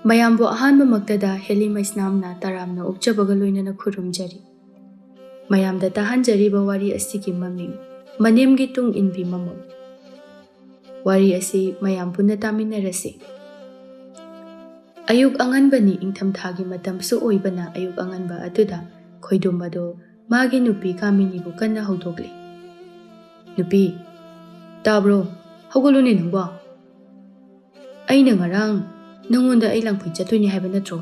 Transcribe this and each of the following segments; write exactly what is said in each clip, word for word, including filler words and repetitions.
ꯃꯌꯥꯝꯕꯨ ꯑꯍꯥꯟꯕꯃꯛꯇꯗ ꯍꯦꯂꯤ ꯃꯩꯁꯅꯥꯝꯅ ꯇꯔꯥꯝꯅ ꯑꯣꯛꯆꯕꯒ ꯂꯣꯏꯅꯅ ꯈꯨꯔꯨꯝꯖꯔꯤ꯫ ꯃꯌꯥꯝꯗ ꯇꯥꯍꯟꯖꯔꯤꯕ ꯋꯥꯔꯤ ꯑꯁꯤꯒꯤ ꯃꯃꯤꯡ ꯃꯅꯦꯝꯒꯤ ꯇꯨꯡ ꯏꯟꯕꯤ ꯃꯃꯧ꯫ ꯋꯥꯔꯤ ꯑꯁꯤ ꯃꯌꯥꯝ ꯄꯨꯟꯅ ꯇꯥꯃꯤꯟꯅꯔꯁꯤ꯫ ꯑꯌꯨꯛ ꯑꯉꯟꯕꯅꯤ, ꯏꯪꯊꯝꯊꯥꯒꯤ ꯃꯇꯝꯁꯨ ꯑꯣꯏꯕꯅ ꯑꯌꯨꯛ ꯑꯉꯟꯕ ꯑꯗꯨꯗ ꯈꯣꯏꯗꯨꯝ ꯑꯗꯣ ꯃꯥꯒꯤ ꯅꯨꯄꯤ ꯀꯥꯃꯤꯅꯤꯕꯨ ꯀꯟꯅ ꯍꯧꯗꯣꯛꯂꯤ꯫ "ꯅꯨꯄꯤ, ꯇꯥꯕ꯭ꯔꯣ? ꯍꯧꯒꯠꯂꯨꯅꯦ ꯅꯪꯕꯣ꯫ ꯑꯩꯅ ꯉꯔꯥꯡ ꯅꯪꯉꯣꯟꯗ ꯑꯩ ꯂꯥꯡꯐꯩ ꯆꯠꯇꯣꯏꯅꯤ ꯍꯥꯏꯕ ꯅꯠꯇ꯭ꯔꯣ?"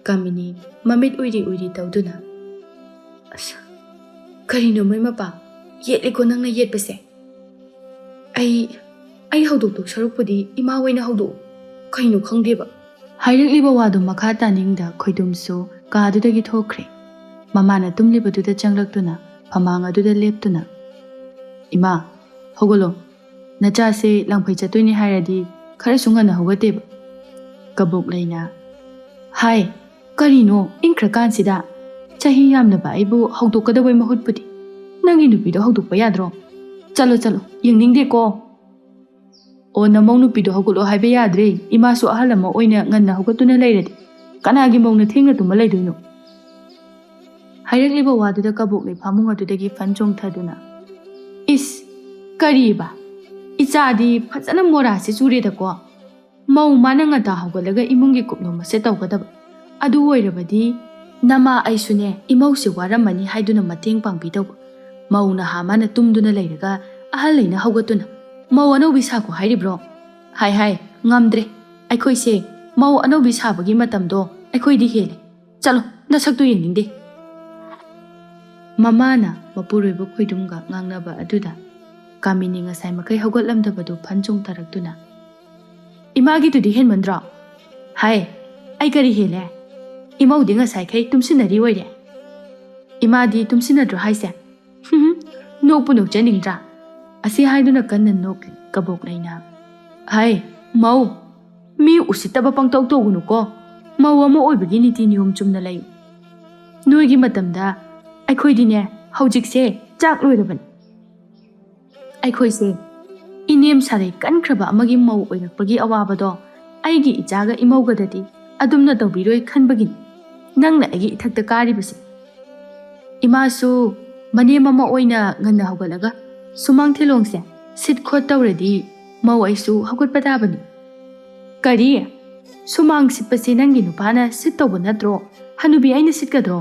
ꯀꯥꯃꯤꯅꯤ ꯃꯃꯤꯠ ꯎꯏꯔꯤ ꯎꯏꯔꯤ ꯇꯧꯗꯨꯅ, "ꯑꯁ, ꯀꯔꯤꯅꯣ ꯃꯣꯏ ꯃꯄꯥ? ꯌꯦꯠꯂꯤꯀꯣ ꯅꯪꯅ ꯌꯦꯠꯄꯁꯦ꯫ ꯑꯩ, ꯑꯩ ꯍꯧꯗꯣꯛꯇꯣꯛ ꯁꯔꯨꯛꯄꯨꯗꯤ ꯏꯃꯥ ꯑꯣꯏꯅ ꯍꯧꯗꯣꯛꯎ꯫ ꯀꯩꯅꯣ ꯈꯪꯗꯦꯕ꯫" ꯍꯥꯏꯔꯛꯂꯤꯕ ꯋꯥꯗꯨ ꯃꯈꯥ ꯇꯥꯅꯤꯡꯗ ꯈꯣꯏꯗꯨꯝꯁꯨ ꯀꯥꯗꯨꯗꯒꯤ ꯊꯣꯛꯈ꯭ꯔꯦ꯫ ꯃꯃꯥꯅ ꯇꯨꯝꯂꯤꯕꯗꯨꯗ ꯆꯪꯂꯛꯇꯨꯅ ꯐꯃꯥꯡ ꯑꯗꯨꯗ ꯂꯦꯞꯇꯨꯅ, "ꯏꯃꯥ, ꯍꯧꯒꯠꯂꯣ꯫ ꯅꯆꯥꯁꯦ ꯂꯥꯡꯐꯩ ꯆꯠꯇꯣꯏꯅꯤ ꯍꯥꯏꯔꯗꯤ ꯈꯔꯁꯨ ꯉꯟꯅ ꯍꯧꯒꯠꯇꯦꯕ꯫" ꯀꯕꯣꯛ ꯂꯩꯅ, "ꯍꯥꯏ, ꯀꯔꯤꯅꯣ ꯏꯪꯈ꯭ꯔꯀꯥꯟꯁꯤꯗ? ꯆꯍꯤ ꯌꯥꯝꯂꯕ ꯑꯩꯕꯨ ꯍꯧꯗꯣꯛꯀꯗꯕꯩ ꯃꯍꯨꯠꯄꯨꯗꯤ ꯅꯪꯒꯤ ꯅꯨꯄꯤꯗꯣ ꯍꯧꯗꯣꯛꯄ ꯌꯥꯗ꯭ꯔꯣ? ꯆꯠꯂꯣ, ꯆꯠꯂꯣ, ꯌꯦꯡꯅꯤꯡꯗꯦꯀꯣ꯫" "ꯑꯣ, ꯅꯃꯧ ꯅꯨꯄꯤꯗꯣ ꯍꯧꯒꯠꯂꯣ ꯍꯥꯏꯕ ꯌꯥꯗ꯭ꯔꯦ꯫ ꯏꯃꯥꯁꯨ ꯑꯍꯜ ꯑꯃ ꯑꯣꯏꯅ ꯉꯟꯅ ꯍꯧꯒꯠꯇꯨꯅ ꯂꯩꯔꯗꯤ ꯀꯅꯥꯒꯤ ꯃꯧꯅ ꯊꯦꯡꯅ ꯇꯨꯝꯕ ꯂꯩꯗꯣꯏꯅꯣ?" ꯍꯥꯏꯔꯛꯂꯤꯕ ꯋꯥꯗꯨꯗ ꯀꯕꯣꯛꯂꯩ ꯐꯃꯨꯡ ꯑꯗꯨꯗꯒꯤ ꯐꯟ ꯆꯣꯡꯊꯗꯨꯅ, "ꯏꯁ, ꯀꯔꯤꯕ? ꯏꯆꯥꯗꯤ ꯐꯖꯅ ꯃꯣꯔꯥꯁꯦ ꯆꯨꯔꯦꯗꯀꯣ꯫ ꯃꯧ ꯃꯥꯅ ꯉꯟꯇꯥ ꯍꯧꯒꯠꯂꯒ ꯏꯃꯨꯡꯒꯤ ꯀꯨꯞꯅꯣꯝ ꯑꯁꯦ ꯇꯧꯒꯗꯕ꯫ ꯑꯗꯨ ꯑꯣꯏꯔꯕꯗꯤ ꯅꯃꯥ ꯑꯩꯁꯨꯅꯦ ꯏꯃꯧꯁꯦ ꯋꯥꯔꯝꯃꯅꯤ ꯍꯥꯏꯗꯨꯅ ꯃꯇꯦꯡ ꯄꯥꯡꯕꯤꯗꯧꯕ꯫ ꯃꯧ ꯅꯍꯥ ꯃꯥꯅ ꯇꯨꯝꯗꯨꯅ ꯂꯩꯔꯒ ꯑꯍꯜ ꯑꯩꯅ ꯍꯧꯒꯠꯇꯨꯅ ꯃꯧ ꯑꯅꯧꯕꯤ ꯁꯥꯈꯣ ꯍꯥꯏꯔꯤꯕ꯭ꯔꯣ? ꯍꯥꯏ ꯍꯥꯏ, ꯉꯝꯗ꯭ꯔꯦ꯫ ꯑꯩꯈꯣꯏꯁꯦ ꯃꯧ ꯑꯅꯧꯕꯤ ꯁꯥꯕꯒꯤ ꯃꯇꯝꯗꯣ ꯑꯩꯈꯣꯏꯗꯤ ꯍꯦꯜꯂꯦ꯫ ꯆꯠꯂꯣ, ꯅꯁꯛꯇꯨ ꯌꯦꯡꯅꯤꯡꯗꯦ꯫" ꯃꯃꯥꯅ ꯃꯄꯨꯔꯣꯏꯕ ꯈꯣꯏꯗꯨꯝꯒ ꯉꯥꯡꯅꯕ ꯑꯗꯨꯗ ꯀꯥꯃꯤꯅꯤ ꯉꯁꯥꯏ ꯃꯈꯩ ꯍꯧꯒꯠꯂꯝꯗꯕꯗꯨ ꯐꯟ ꯆꯣꯡꯊꯔꯛꯇꯨꯅ, "ꯏꯃꯥꯒꯤꯗꯨꯗꯤ ꯍꯦꯟꯃꯟꯗ꯭ꯔꯣ? ꯍꯥꯏ, ꯑꯩ ꯀꯔꯤ ꯍꯦꯜꯂꯦ? ꯏꯃꯧꯗꯤ ꯉꯁꯥꯏꯈꯩ ꯇꯨꯝꯁꯤꯟꯅꯔꯤ ꯑꯣꯏꯔꯦ꯫ ꯏꯃꯥꯗꯤ ꯇꯨꯝꯁꯤꯟꯅꯗ꯭ꯔꯣ ꯍꯥꯏꯁꯦ? ꯍꯨꯝ, ꯅꯣꯛꯄꯨ ꯅꯣꯛꯆꯅꯤꯡꯗ꯭ꯔꯥ?" ꯑꯁꯤ ꯍꯥꯏꯗꯨꯅ ꯀꯟꯅ ꯅꯣꯛꯂꯤ ꯀꯕꯣꯛ ꯂꯩꯅ꯫ "ꯍꯥꯏ, ꯃꯧ, ꯃꯤ ꯎꯁꯤꯠꯇꯕ ꯄꯪꯇꯧ ꯇꯧꯒꯅꯨꯀꯣ꯫ ꯃꯧ ꯑꯃ ꯑꯣꯏꯕꯒꯤ ꯅꯤꯇꯤ ꯅꯤꯌꯣꯝ ꯆꯨꯝꯅ ꯂꯩꯌꯨ꯫ ꯅꯣꯏꯒꯤ ꯃꯇꯝꯗ ꯑꯩꯈꯣꯏꯗꯤꯅꯦ, ꯍꯧꯖꯤꯛꯁꯦ ꯆꯥꯛ ꯂꯣꯏꯔꯕꯅꯤ꯫ ꯑꯩꯈꯣꯏꯁꯦ ꯏꯅꯦꯝ ꯁꯥꯔꯩ ꯀꯟꯈ꯭ꯔꯕ ꯑꯃꯒꯤ ꯃꯧ ꯑꯣꯏꯔꯛꯄꯒꯤ ꯑꯋꯥꯕꯗꯣ ꯑꯩꯒꯤ ꯏꯆꯥꯒ ꯏꯃꯧꯒꯗꯗꯤ ꯑꯗꯨꯝꯅ ꯇꯧꯕꯤꯔꯣꯏ ꯈꯟꯕꯒꯤꯅꯤ ꯅꯪꯅ ꯑꯩꯒꯤ ꯏꯊꯛꯇ ꯀꯥꯔꯤꯕꯁꯦ꯫ ꯏꯃꯥꯁꯨ ꯃꯅꯦꯝ ꯑꯃ ꯑꯣꯏꯅ ꯉꯟꯅ ꯍꯧꯒꯠꯂꯒ ꯁꯨꯃꯥꯡ ꯊꯤꯂꯣꯡꯁꯦ ꯁꯤꯠ ꯈꯣꯠ ꯇꯧꯔꯗꯤ ꯃꯧ ꯑꯩꯁꯨ ꯍꯧꯒꯠꯄ ꯇꯥꯕꯅꯤ꯫ ꯀꯔꯤ? ꯁꯨꯃꯥꯡ ꯁꯤꯠꯄꯁꯦ ꯅꯪꯒꯤ ꯅꯨꯄꯥꯅ ꯁꯤꯠ ꯇꯧꯕ ꯅꯠꯇ꯭ꯔꯣ? ꯍꯅꯨꯕꯤ ꯑꯩꯅ ꯁꯤꯠꯀꯗ꯭ꯔꯣ?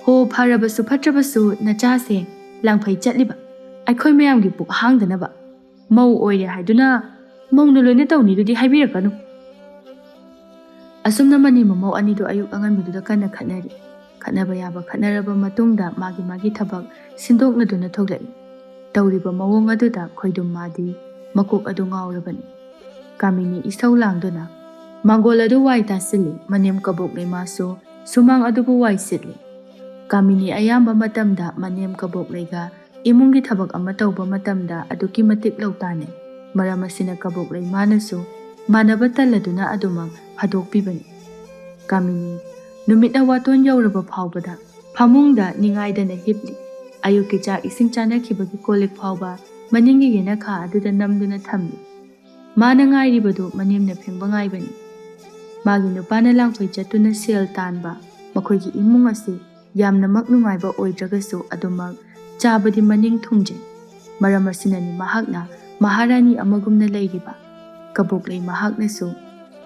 ꯍꯣ, ꯐꯔꯕꯁꯨ ꯐꯠꯇ꯭ꯔꯕꯁꯨ ꯅꯆꯥꯁꯦ ꯂꯥꯡꯐꯩ ꯆꯠꯂꯤꯕ ꯑꯩꯈꯣꯏ ꯃꯌꯥꯝꯒꯤ ꯄꯨꯛ ꯍꯥꯡꯗꯅꯕ꯫ ꯃꯧ ꯑꯣꯏꯔꯦ ꯍꯥꯏꯗꯨꯅ ꯃꯧꯅ ꯂꯣꯏꯅ ꯇꯧꯅꯤꯗꯨꯗꯤ ꯍꯥꯏꯕꯤꯔꯛꯀꯅꯨ꯫ ꯑꯁꯨꯝꯅ ꯃꯅꯤ ꯃꯃꯧ ꯑꯅꯤꯗꯨ ꯑꯌꯨꯛ ꯑꯉꯟꯕꯗꯨꯗ ꯀꯟꯅ ꯈꯠꯅꯔꯤ꯫ ꯈꯠꯅꯕ ꯌꯥꯕ ꯈꯠꯅꯔꯕ ꯃꯇꯨꯡꯗ ꯃꯥꯒꯤ ꯃꯥꯒꯤ ꯊꯕꯛ ꯁꯤꯟꯗꯣꯛꯅꯗꯨꯅ ꯊꯣꯛꯂꯛꯏ꯫ ꯇꯧꯔꯤꯕ ꯃꯑꯣꯡ ꯑꯗꯨꯗ ꯈꯣꯏꯗꯨꯝ ꯃꯥꯗꯤ ꯃꯀꯣꯛ ꯑꯗꯨ ꯉꯥꯎꯔꯕꯅꯤ꯫ ꯀꯥꯃꯤꯅꯤ ꯏꯁꯧ ꯂꯥꯡꯗꯨꯅ ꯃꯥꯡꯒꯣꯜ ꯑꯗꯨ ꯋꯥꯏ ꯇꯥꯁꯤꯜꯂꯤ꯫ ꯃꯅꯦꯝ ꯀꯕꯣꯛ ꯂꯩꯃꯥꯁꯨ ꯁꯨꯃꯥꯡ ꯑꯗꯨꯕꯨ ꯋꯥꯏ ꯁꯤꯠꯂꯤ꯫ ꯀꯥꯃꯤꯅꯤ ꯑꯌꯥꯝꯕ ꯃꯇꯝꯗ ꯃꯅꯦꯝ ꯀꯕꯣꯛ ꯂꯩꯒ ꯏꯃꯨꯡꯒꯤ ꯊꯕꯛ ꯑꯃ ꯇꯧꯕ ꯃꯇꯝꯗ ꯑꯗꯨꯛꯀꯤ ꯃꯇꯤꯛ ꯂꯧ ꯇꯥꯅꯩ꯫ ꯃꯔꯝ ꯑꯁꯤꯅ ꯀꯕꯣꯛ ꯂꯩꯃꯥꯅꯁꯨ ꯃꯥꯟꯅꯕ ꯇꯜꯂꯗꯨꯅ ꯑꯗꯨꯃꯛ ꯐꯥꯗꯣꯛꯄꯤꯕꯅꯤ꯫ ꯀꯥꯃꯤꯅꯤ ꯅꯨꯃꯤꯠꯅ ꯋꯥꯇꯣꯟ ꯌꯧꯔꯕ ꯐꯥꯎꯕꯗ ꯐꯃꯨꯡꯗ ꯅꯤꯡꯉꯥꯏꯗꯅ ꯍꯤꯞꯂꯤ꯫ ꯑꯌꯨꯛꯀꯤ ꯆꯥꯛ ꯏꯁꯤꯡ ꯆꯥꯅꯈꯤꯕꯒꯤ ꯀꯣꯜ ꯂꯤꯛ ꯐꯥꯎꯕ ꯃꯅꯤꯡꯒꯤ ꯌꯦꯅꯈꯥ ꯑꯗꯨꯗ ꯅꯝꯗꯨꯅ ꯊꯝꯂꯤ꯫ ꯃꯥꯅ ꯉꯥꯏꯔꯤꯕꯗꯨ ꯃꯅꯦꯝꯅ ꯐꯦꯡꯕ ꯉꯥꯏꯕꯅꯤ꯫ ꯃꯥꯒꯤ ꯅꯨꯄꯥꯅ ꯂꯥꯡꯐꯩ ꯆꯠꯇꯨꯅ ꯁꯦꯜ ꯇꯥꯟꯕ ꯃꯈꯣꯏꯒꯤ ꯏꯃꯨꯡ ꯑꯁꯤ ꯌꯥꯝꯅꯃꯛ ꯅꯨꯡꯉꯥꯏꯕ ꯑꯣꯏꯗ꯭ꯔꯒꯁꯨ ꯑꯗꯨꯃꯛ ꯆꯥꯕꯗꯤ ꯃꯅꯤꯡ ꯊꯨꯡꯖꯩ꯫ ꯃꯔꯝ ꯑꯁꯤꯅꯅꯤ ꯃꯍꯥꯛꯅ ꯃꯍꯥꯔꯥꯅꯤ ꯑꯃꯒꯨꯝꯅ ꯂꯩꯔꯤꯕ꯫ ꯀꯕꯣꯛꯂꯩ ꯃꯍꯥꯛꯅꯁꯨ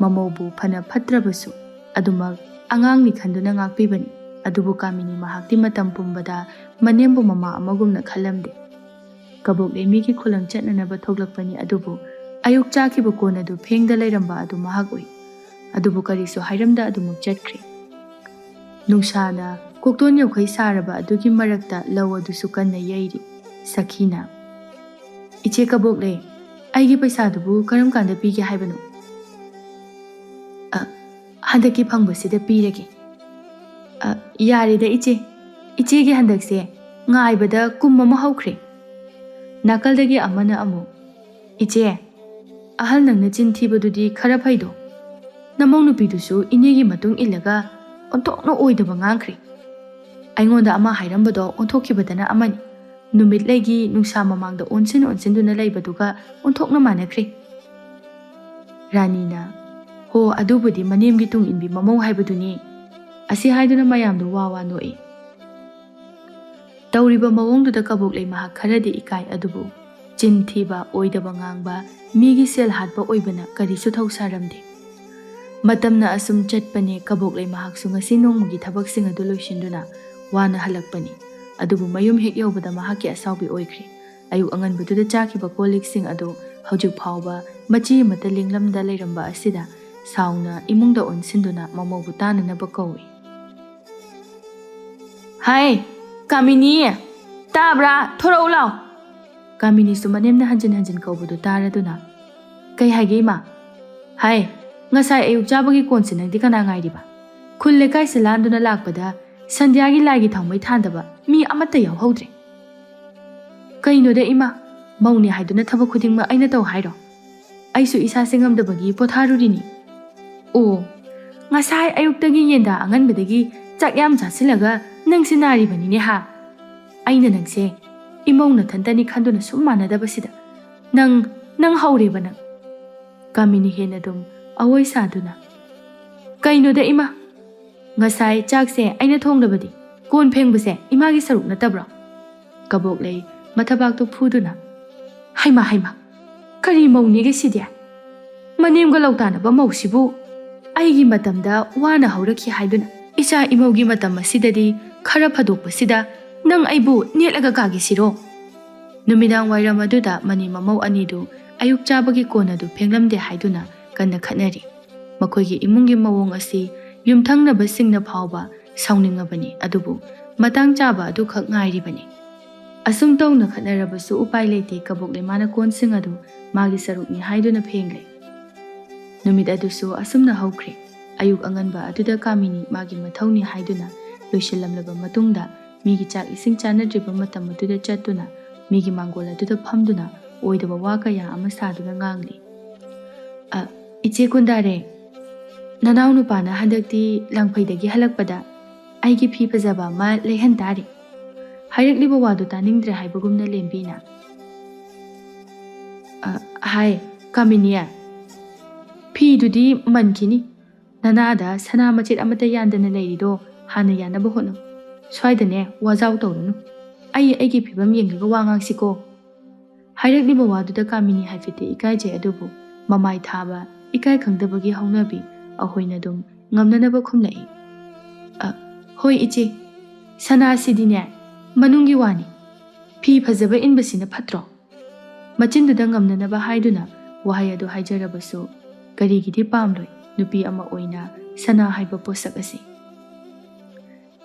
ꯃꯃꯧꯕꯨ ꯐꯅ ꯐꯠꯇ꯭ꯔꯕꯁꯨ ꯑꯗꯨꯃꯛ ꯑꯉꯥꯡꯅꯤ ꯈꯟꯗꯨꯅ ꯉꯥꯛꯄꯤꯕꯅꯤ꯫ ꯑꯗꯨꯕꯨ ꯀꯥꯃꯤꯅꯤ ꯃꯍꯥꯛꯇꯤ ꯃꯇꯝ ꯄꯨꯝꯕꯗ ꯃꯅꯦꯝꯕꯨ ꯃꯃꯥ ꯑꯃꯒꯨꯝꯅ ꯈꯜꯂꯝꯗꯦ꯫ ꯀꯕꯣꯛꯂꯩ ꯃꯤꯒꯤ ꯈꯨꯂꯪ ꯆꯠꯅꯅꯕ ꯊꯣꯛꯂꯛꯄꯅꯤ, ꯑꯗꯨꯕꯨ ꯑꯌꯨꯛ ꯆꯥꯈꯤꯕ ꯀꯣꯟ ꯑꯗꯨ ꯐꯦꯡꯗ ꯂꯩꯔꯝꯕ ꯑꯗꯨ ꯃꯍꯥꯛ ꯎꯏ꯫ ꯑꯗꯨꯕꯨ ꯀꯔꯤꯁꯨ ꯍꯥꯏꯔꯝꯗ ꯑꯗꯨꯃꯛ ꯆꯠꯈ꯭ꯔꯦ꯫ ꯅꯨꯡꯁꯥꯅ ꯀꯣꯛꯇꯣꯟ ꯌꯧꯈꯩ ꯁꯥꯔꯕ ꯑꯗꯨꯒꯤ ꯃꯔꯛꯇ ꯂꯧ ꯑꯗꯨꯁꯨ ꯀꯟꯅ ꯌꯩꯔꯤ꯫ ꯁꯈꯤꯅ, "ꯏꯆꯦ ꯀꯕꯣꯛꯂꯩ, ꯑꯩꯒꯤ ꯄꯩꯁꯥꯗꯨꯕꯨ ꯀꯔꯝ ꯀꯥꯟꯗ ꯄꯤꯒꯦ ꯍꯥꯏꯕꯅꯣ?" "ꯑ, ꯍꯟꯗꯛꯀꯤ ꯐꯪꯕꯁꯤꯗ ꯄꯤꯔꯒꯦ꯫" "ꯑ, ꯌꯥꯔꯦꯗ ꯏꯆꯦ, ꯏꯆꯦꯒꯤ ꯍꯟꯗꯛꯁꯦ ꯉꯥꯏꯕꯗ ꯀꯨꯝ ꯑꯃ ꯍꯧꯈ꯭ꯔꯦ꯫" ꯅꯥꯀꯜꯗꯒꯤ ꯑꯃꯅ ꯑꯃꯨꯛ, "ꯏꯆꯦ, ꯑꯍꯜ ꯅꯪꯅ ꯆꯤꯟ ꯊꯤꯕꯗꯨꯗꯤ ꯈꯔ ꯐꯩꯗꯣ, ꯅꯃꯧ ꯅꯨꯄꯤꯗꯨꯁꯨ ꯏꯅꯦꯒꯤ ꯃꯇꯨꯡ ꯏꯜꯂꯒ ꯑꯣꯟꯊꯣꯛꯅ ꯑꯣꯏꯗꯕ ꯉꯥꯡꯈ꯭ꯔꯦ꯫ ꯑꯩꯉꯣꯟꯗ ꯑꯃ ꯍꯥꯏꯔꯝꯕꯗꯣ ꯑꯣꯟꯊꯣꯛꯈꯤꯕꯗꯅ ꯑꯃꯅꯤ꯫ ꯅꯨꯃꯤꯠ ꯂꯩꯒꯤ ꯅꯨꯡꯁꯥ ꯃꯃꯥꯡꯗ ꯑꯣꯟꯁꯤꯟ ꯑꯣꯟꯁꯤꯟꯗꯨꯅ ꯂꯩꯕꯗꯨꯒ ꯑꯣꯟꯊꯣꯛꯅ ꯃꯥꯟꯅꯈ꯭ꯔꯦ꯫" ꯔꯥꯅꯤꯅ, "ꯍꯣ, ꯑꯗꯨꯕꯨꯗꯤ ꯃꯅꯦꯝꯒꯤ ꯇꯨꯡ ꯏꯟꯕꯤ ꯃꯃꯧ ꯍꯥꯏꯕꯗꯨꯅꯤ"꯫ ꯑꯁꯤ ꯍꯥꯏꯗꯨꯅ ꯃꯌꯥꯝꯗꯨ ꯋꯥ ꯋꯥ ꯅꯣꯛꯏ꯫ ꯇꯧꯔꯤꯕ ꯃꯑꯣꯡꯗꯨꯗ ꯀꯕꯣꯛꯂꯩ ꯃꯍꯥꯛ ꯈꯔꯗꯤ ꯏꯀꯥꯏ, ꯑꯗꯨꯕꯨ ꯆꯤꯟ ꯊꯤꯕ, ꯑꯣꯏꯗꯕ ꯉꯥꯡꯕ, ꯃꯤꯒꯤ ꯁꯦꯜ ꯍꯥꯠꯄ ꯑꯣꯏꯕꯅ ꯀꯔꯤꯁꯨ ꯊꯧꯁꯥꯔꯝꯗꯦ꯫ ꯃꯇꯝꯅ ꯑꯁꯨꯝ ꯆꯠꯄꯅꯦ, ꯀꯕꯣꯛꯂꯩ ꯃꯍꯥꯛꯁꯨ ꯉꯁꯤ ꯅꯣꯡꯃꯒꯤ ꯊꯕꯛꯁꯤꯡ ꯑꯗꯨ ꯂꯣꯏꯁꯤꯟꯗꯨꯅ ꯋꯥꯅ ꯍꯜꯂꯛꯄꯅꯤ꯫ ꯑꯗꯨꯕꯨ ꯃꯌꯨꯝ ꯍꯦꯛ ꯌꯧꯕꯗ ꯃꯍꯥꯛꯀꯤ ꯑꯁꯥꯎꯕꯤ ꯑꯣꯏꯈ꯭ꯔꯦ꯫ ꯑꯌꯨꯛ ꯑꯉꯟꯕꯗꯨꯗ ꯆꯥꯈꯤꯕ ꯀꯣꯜ ꯂꯤꯛꯁꯤꯡ ꯑꯗꯨ ꯍꯧꯖꯤꯛ ꯐꯥꯎꯕ ꯃꯆꯤ ꯑꯃꯠꯇ ꯂꯦꯡꯂꯝꯗ ꯂꯩꯔꯝꯕ ꯑꯁꯤꯗ ꯁꯥꯎꯅ ꯏꯃꯨꯡꯗ ꯑꯣꯟꯁꯤꯟꯗꯨꯅ ꯃꯃꯧꯕꯨ ꯇꯥꯅꯅꯕ ꯀꯧꯏ꯫ "ꯍꯥꯏ, ꯀꯥꯃꯤꯅꯤ, ꯇꯥꯕ꯭ꯔꯥ? ꯊꯣꯔꯛꯎ ꯂꯥꯎ!" ꯀꯥꯃꯤꯅꯤꯁꯨ ꯃꯅꯦꯝꯅ ꯍꯟꯖꯤꯟ ꯍꯟꯖꯤꯟ ꯀꯧꯕꯗꯨ ꯇꯥꯔꯗꯨꯅ, "ꯀꯩ ꯍꯥꯏꯒꯦ, ꯏꯃꯥ?" "ꯍꯥꯏ, ꯉꯁꯥꯏ ꯑꯌꯨꯛ ꯆꯥꯕꯒꯤ ꯀꯣꯟꯁꯦ ꯅꯪꯗꯤ ꯀꯅꯥ ꯉꯥꯏꯔꯤꯕ? ꯈꯨꯜ ꯂꯩꯀꯥꯏꯁꯦ ꯂꯥꯟꯗꯨꯅ ꯂꯥꯛꯄꯗ ꯁꯟꯙ꯭ꯌꯥꯒꯤ ꯂꯥꯏꯒꯤ ꯊꯥꯎꯃꯩ ꯊꯥꯟꯗꯕ ꯃꯤ ꯑꯃꯠꯇ ꯌꯥꯎꯍꯧꯗ꯭ꯔꯦ꯫" "ꯀꯩꯅꯣꯗ ꯏꯃꯥ, ꯃꯧꯅꯦ ꯍꯥꯏꯗꯨꯅ ꯊꯕꯛ ꯈꯨꯗꯤꯡꯃꯛ ꯑꯩꯅ ꯇꯧ ꯍꯥꯏꯔꯣ? ꯑꯩꯁꯨ ꯏꯁꯥꯁꯦ ꯉꯝꯗꯕꯒꯤ ꯄꯣꯊꯥꯔꯨꯔꯤꯅꯤ꯫" "ꯑꯣ, ꯉꯁꯥꯏ ꯑꯌꯨꯛꯇꯒꯤ ꯌꯦꯟꯗꯥ ꯑꯉꯟꯕꯗꯒꯤ ꯆꯥꯛ ꯌꯥꯝ ꯆꯥꯁꯤꯜꯂꯒ ꯅꯪꯁꯦ ꯅꯥꯔꯤꯕꯅꯤꯅꯦ ꯍꯥ? ꯑꯩꯅ ꯅꯪꯁꯦ ꯏꯃꯧ ꯅꯊꯟꯇꯅꯤ ꯈꯟꯗꯨꯅ ꯁꯨꯝ ꯃꯥꯟꯅꯗꯕꯁꯤꯗ꯫ ꯅꯪ, ꯅꯪ ꯍꯧꯔꯦꯕ ꯅꯪ꯫" ꯀꯥꯃꯤꯅꯤ ꯍꯦꯟꯅ ꯑꯗꯨꯝ ꯑꯋꯣꯏ ꯁꯥꯗꯨꯅ, "ꯀꯩꯅꯣꯗ ꯏꯃꯥ, ꯉꯁꯥꯏ ꯆꯥꯛꯁꯦ ꯑꯩꯅ ꯊꯣꯡꯂꯕꯗꯤ ꯀꯣꯟ ꯐꯦꯡꯕꯁꯦ ꯏꯃꯥꯒꯤ ꯁꯔꯨꯛ ꯅꯠꯇꯕ꯭ꯔꯣ?" ꯀꯕꯣꯛꯂꯩ ꯃꯊꯕꯥꯛꯇꯨ ꯐꯨꯗꯨꯅ, "ꯍꯩꯃꯥ, ꯍꯩꯃꯥ, ꯀꯔꯤ ꯃꯧꯅꯦꯒꯦ ꯁꯤꯗꯤ? ꯃꯅꯦꯝꯒ ꯂꯧꯇꯥꯅꯕ ꯃꯧꯁꯤꯕꯨ ꯑꯩꯒꯤ ꯃꯇꯝꯗ ꯋꯥꯅ ꯍꯧꯔꯛꯈꯤ ꯍꯥꯏꯗꯨꯅ ꯏꯆꯥ ꯏꯃꯧꯒꯤ ꯃꯇꯝ ꯑꯁꯤꯗꯗꯤ ꯈꯔ ꯐꯥꯗꯣꯛꯄꯁꯤꯗ ꯅꯪ ꯑꯩꯕꯨ ꯅꯦꯠꯂꯒ ꯀꯥꯒꯦ ꯁꯤꯔꯣ?" ꯅꯨꯃꯤꯗꯥꯡ ꯋꯥꯏꯔꯝ ꯑꯗꯨꯗ ꯃꯅꯦꯝ ꯃꯃꯧ ꯑꯅꯤꯗꯨ ꯑꯌꯨꯛ ꯆꯥꯕꯒꯤ ꯀꯣꯟ ꯑꯗꯨ ꯐꯦꯡꯂꯝꯗꯦ ꯍꯥꯏꯗꯨꯅ ꯀꯟꯅ ꯈꯠꯅꯔꯤ꯫ ꯃꯈꯣꯏꯒꯤ ꯏꯃꯨꯡꯒꯤ ꯃꯑꯣꯡ ꯑꯁꯤ ꯌꯨꯝꯊꯪꯅꯕꯁꯤꯡꯅ ꯐꯥꯎꯕ ꯁꯥꯎꯅꯤꯡꯉꯕꯅꯤ, ꯑꯗꯨꯕꯨ ꯃꯇꯥꯡ ꯆꯥꯕ ꯑꯗꯨꯈꯛ ꯉꯥꯏꯔꯤꯕꯅꯤ꯫ ꯑꯁꯨꯝ ꯇꯧꯅ ꯈꯠꯅꯔꯕꯁꯨ ꯎꯄꯥꯏ ꯂꯩꯇꯦ, ꯀꯕꯣꯛꯂꯩꯃꯥꯅ ꯀꯣꯟꯁꯤꯡ ꯑꯗꯨ ꯃꯥꯒꯤ ꯁꯔꯨꯛꯅꯤ ꯍꯥꯏꯗꯨꯅ ꯐꯦꯡꯂꯦ꯫ ꯅꯨꯃꯤꯠ ꯑꯗꯨꯁꯨ ꯑꯁꯨꯝꯅ ꯍꯧꯈ꯭ꯔꯦ꯫ ꯑꯌꯨꯛ ꯑꯉꯟꯕ ꯑꯗꯨꯗ ꯀꯥꯃꯤꯅꯤ ꯃꯥꯒꯤ ꯃꯊꯧꯅꯤ ꯍꯥꯏꯗꯨꯅ ꯂꯣꯏꯁꯤꯜꯂꯝꯂꯕ ꯃꯇꯨꯡꯗ, ꯃꯤꯒꯤ ꯆꯥꯛ ꯏꯁꯤꯡ ꯆꯥꯅꯗ꯭ꯔꯤꯕ ꯃꯇꯝ ꯑꯗꯨꯗ ꯆꯠꯇꯨꯅ ꯃꯤꯒꯤ ꯃꯥꯡꯒꯣꯜ ꯑꯗꯨꯗ ꯐꯝꯗꯨꯅ ꯑꯣꯏꯗꯕ ꯋꯥ ꯀꯌꯥ ꯑꯃ ꯁꯥꯗꯨꯅ ꯉꯥꯡꯂꯤ꯫ "ꯑ, ꯏꯆꯦ ꯀꯨꯟꯗꯥꯔꯦ, ꯅꯅꯥꯎ ꯅꯨꯄꯥꯅ ꯍꯟꯗꯛꯇꯤ ꯂꯪꯐꯩꯗꯒꯤ ꯍꯜꯂꯛꯄꯗ ꯑꯩꯒꯤ ꯐꯤ ꯐꯖꯕ ꯑꯃ ꯂꯩꯍꯟ ꯇꯥꯔꯦ꯫" ꯍꯥꯏꯔꯛꯂꯤꯕ ꯋꯥꯗꯨ ꯇꯥꯅꯤꯡꯗ꯭ꯔꯦ ꯍꯥꯏꯕꯒꯨꯝꯅ ꯂꯦꯝꯕꯤꯅ, "ꯑ, ꯍꯥꯏ, ꯀꯥꯃꯤꯅꯤ, ꯐꯤꯗꯨꯗꯤ ꯃꯟꯈꯤꯅꯤ꯫ ꯅꯅꯥꯗ ꯁꯅꯥ ꯃꯆꯦꯠ ꯑꯃꯠꯇ ꯌꯥꯟꯗꯅ ꯂꯩꯔꯤꯗꯣ ꯍꯥꯟꯅ ꯌꯥꯟꯅꯕ ꯍꯣꯠꯅꯧ꯫ ꯁ꯭ꯋꯥꯏꯗꯅꯦ ꯋꯥꯖꯥꯎ ꯇꯧꯔꯨꯅꯨ꯫ ꯑꯩ ꯑꯩꯒꯤ ꯐꯤꯕꯝ ꯌꯦꯡꯂꯒ ꯋꯥ ꯉꯥꯡꯁꯤꯀꯣ꯫ ꯍꯥꯏꯔꯛꯂꯤꯕ ꯋꯥꯗꯨꯗ ꯀꯥꯃꯤꯅꯤ ꯍꯥꯏꯐꯦꯠꯇꯤ ꯏꯀꯥꯏꯖꯩ, ꯑꯗꯨꯕꯨ ꯃꯃꯥꯏ ꯊꯥꯕ, ꯏꯀꯥꯏ ꯈꯪꯗꯕꯒꯤ ꯍꯧꯅꯕꯤ ꯑꯍꯣꯏꯅ ꯑꯗꯨꯝ ꯉꯝꯅꯅꯕ ꯈꯨꯝꯂꯛꯏ꯫ "ꯑ, ꯍꯣꯏ ꯏꯆꯦ, ꯁꯅꯥꯁꯤꯗꯤꯅꯦ ꯃꯅꯨꯡꯒꯤ ꯋꯥꯅꯤ꯫ ꯐꯤ ꯐꯖꯕ ꯏꯟꯕꯁꯤꯅ ꯐꯠꯇ꯭ꯔꯣ?" ꯃꯆꯤꯟꯗꯨꯗ ꯉꯝꯅꯅꯕ ꯍꯥꯏꯗꯨꯅ ꯋꯥꯍꯩ ꯑꯗꯨ ꯍꯥꯏꯖꯔꯕꯁꯨ ꯀꯔꯤꯒꯤꯗꯤ ꯄꯥꯝꯂꯣꯏ ꯅꯨꯄꯤ ꯑꯃ ꯑꯣꯏꯅ ꯁꯅꯥ ꯍꯥꯏꯕ ꯄꯣꯠꯁꯛ ꯑꯁꯤ?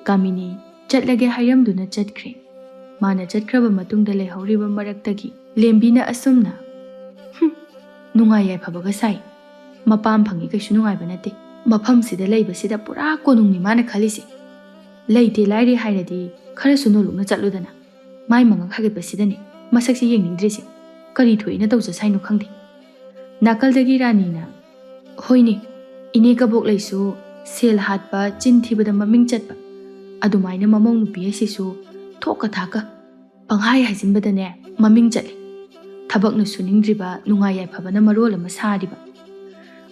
ꯀꯥꯃꯤꯅꯤ ꯆꯠꯂꯒꯦ ꯍꯥꯏꯔꯝꯗꯨꯅ ꯆꯠꯈ꯭ꯔꯦ꯫ ꯃꯥꯅ ꯆꯠꯈ꯭ꯔꯕ ꯃꯇꯨꯡꯗ ꯂꯩꯍꯧꯔꯤꯕ ꯃꯔꯛꯇꯒꯤ ꯂꯦꯝꯕꯤꯅ ꯑꯁꯨꯝꯅ, "ꯍꯨꯝ, ꯅꯨꯡꯉꯥꯏ ꯌꯥꯏꯐꯕꯒ ꯁꯥꯏ꯫ ꯃꯄꯥꯝ ꯐꯪꯉꯤ ꯀꯩꯁꯨ ꯅꯨꯡꯉꯥꯏꯕ ꯅꯠꯇꯦ꯫ ꯃꯐꯝꯁꯤꯗ ꯂꯩꯕꯁꯤꯗ ꯄꯨꯔꯥ ꯀꯣꯅꯨꯡꯅꯤ ꯃꯥꯅ ꯈꯜꯂꯤꯁꯦ꯫ ꯂꯩꯇꯦ ꯂꯥꯏꯔꯦ ꯍꯥꯏꯔꯗꯤ ꯈꯔꯁꯨ ꯅꯣꯂꯨꯛꯅ ꯆꯠꯂꯨꯗꯅ꯫ ꯃꯥꯏ ꯃꯉꯛ ꯍꯥꯏꯒꯠꯄꯁꯤꯗꯅꯦ ꯃꯁꯛꯁꯤ ꯌꯦꯡꯅꯤꯡꯗ꯭ꯔꯤꯁꯦ꯫ ꯀꯔꯤ ꯊꯣꯛꯏꯅ ꯇꯧꯖꯁꯥꯏꯅꯣ ꯈꯪꯗꯦ"꯫ ꯅꯥꯀꯜꯗꯒꯤ ꯔꯥꯅꯤꯅ, "ꯍꯣꯏꯅꯦ, ꯏꯅꯦ ꯀꯕꯣꯛꯂꯩꯁꯨ ꯁꯦꯜ ꯍꯥꯠꯄ, ꯆꯤꯟ ꯊꯤꯕꯗ ꯃꯃꯤꯡ ꯆꯠꯄ꯫ ꯑꯗꯨꯃꯥꯏꯅ ꯃꯃꯧ ꯅꯨꯄꯤ ꯑꯁꯤꯁꯨ ꯊꯣꯛꯀ ꯊꯥꯛꯀ ꯄꯪꯍꯥꯏ ꯍꯥꯏꯖꯤꯟꯕꯗꯅꯦ ꯃꯃꯤꯡ ꯆꯠꯂꯤ꯫ ꯊꯕꯛꯅ ꯁꯨꯅꯤꯡꯗ꯭ꯔꯤꯕ, ꯅꯨꯡꯉꯥꯏ ꯌꯥꯏꯐꯕꯅ ꯃꯔꯣꯜ ꯑꯃ ꯁꯥꯔꯤꯕ"꯫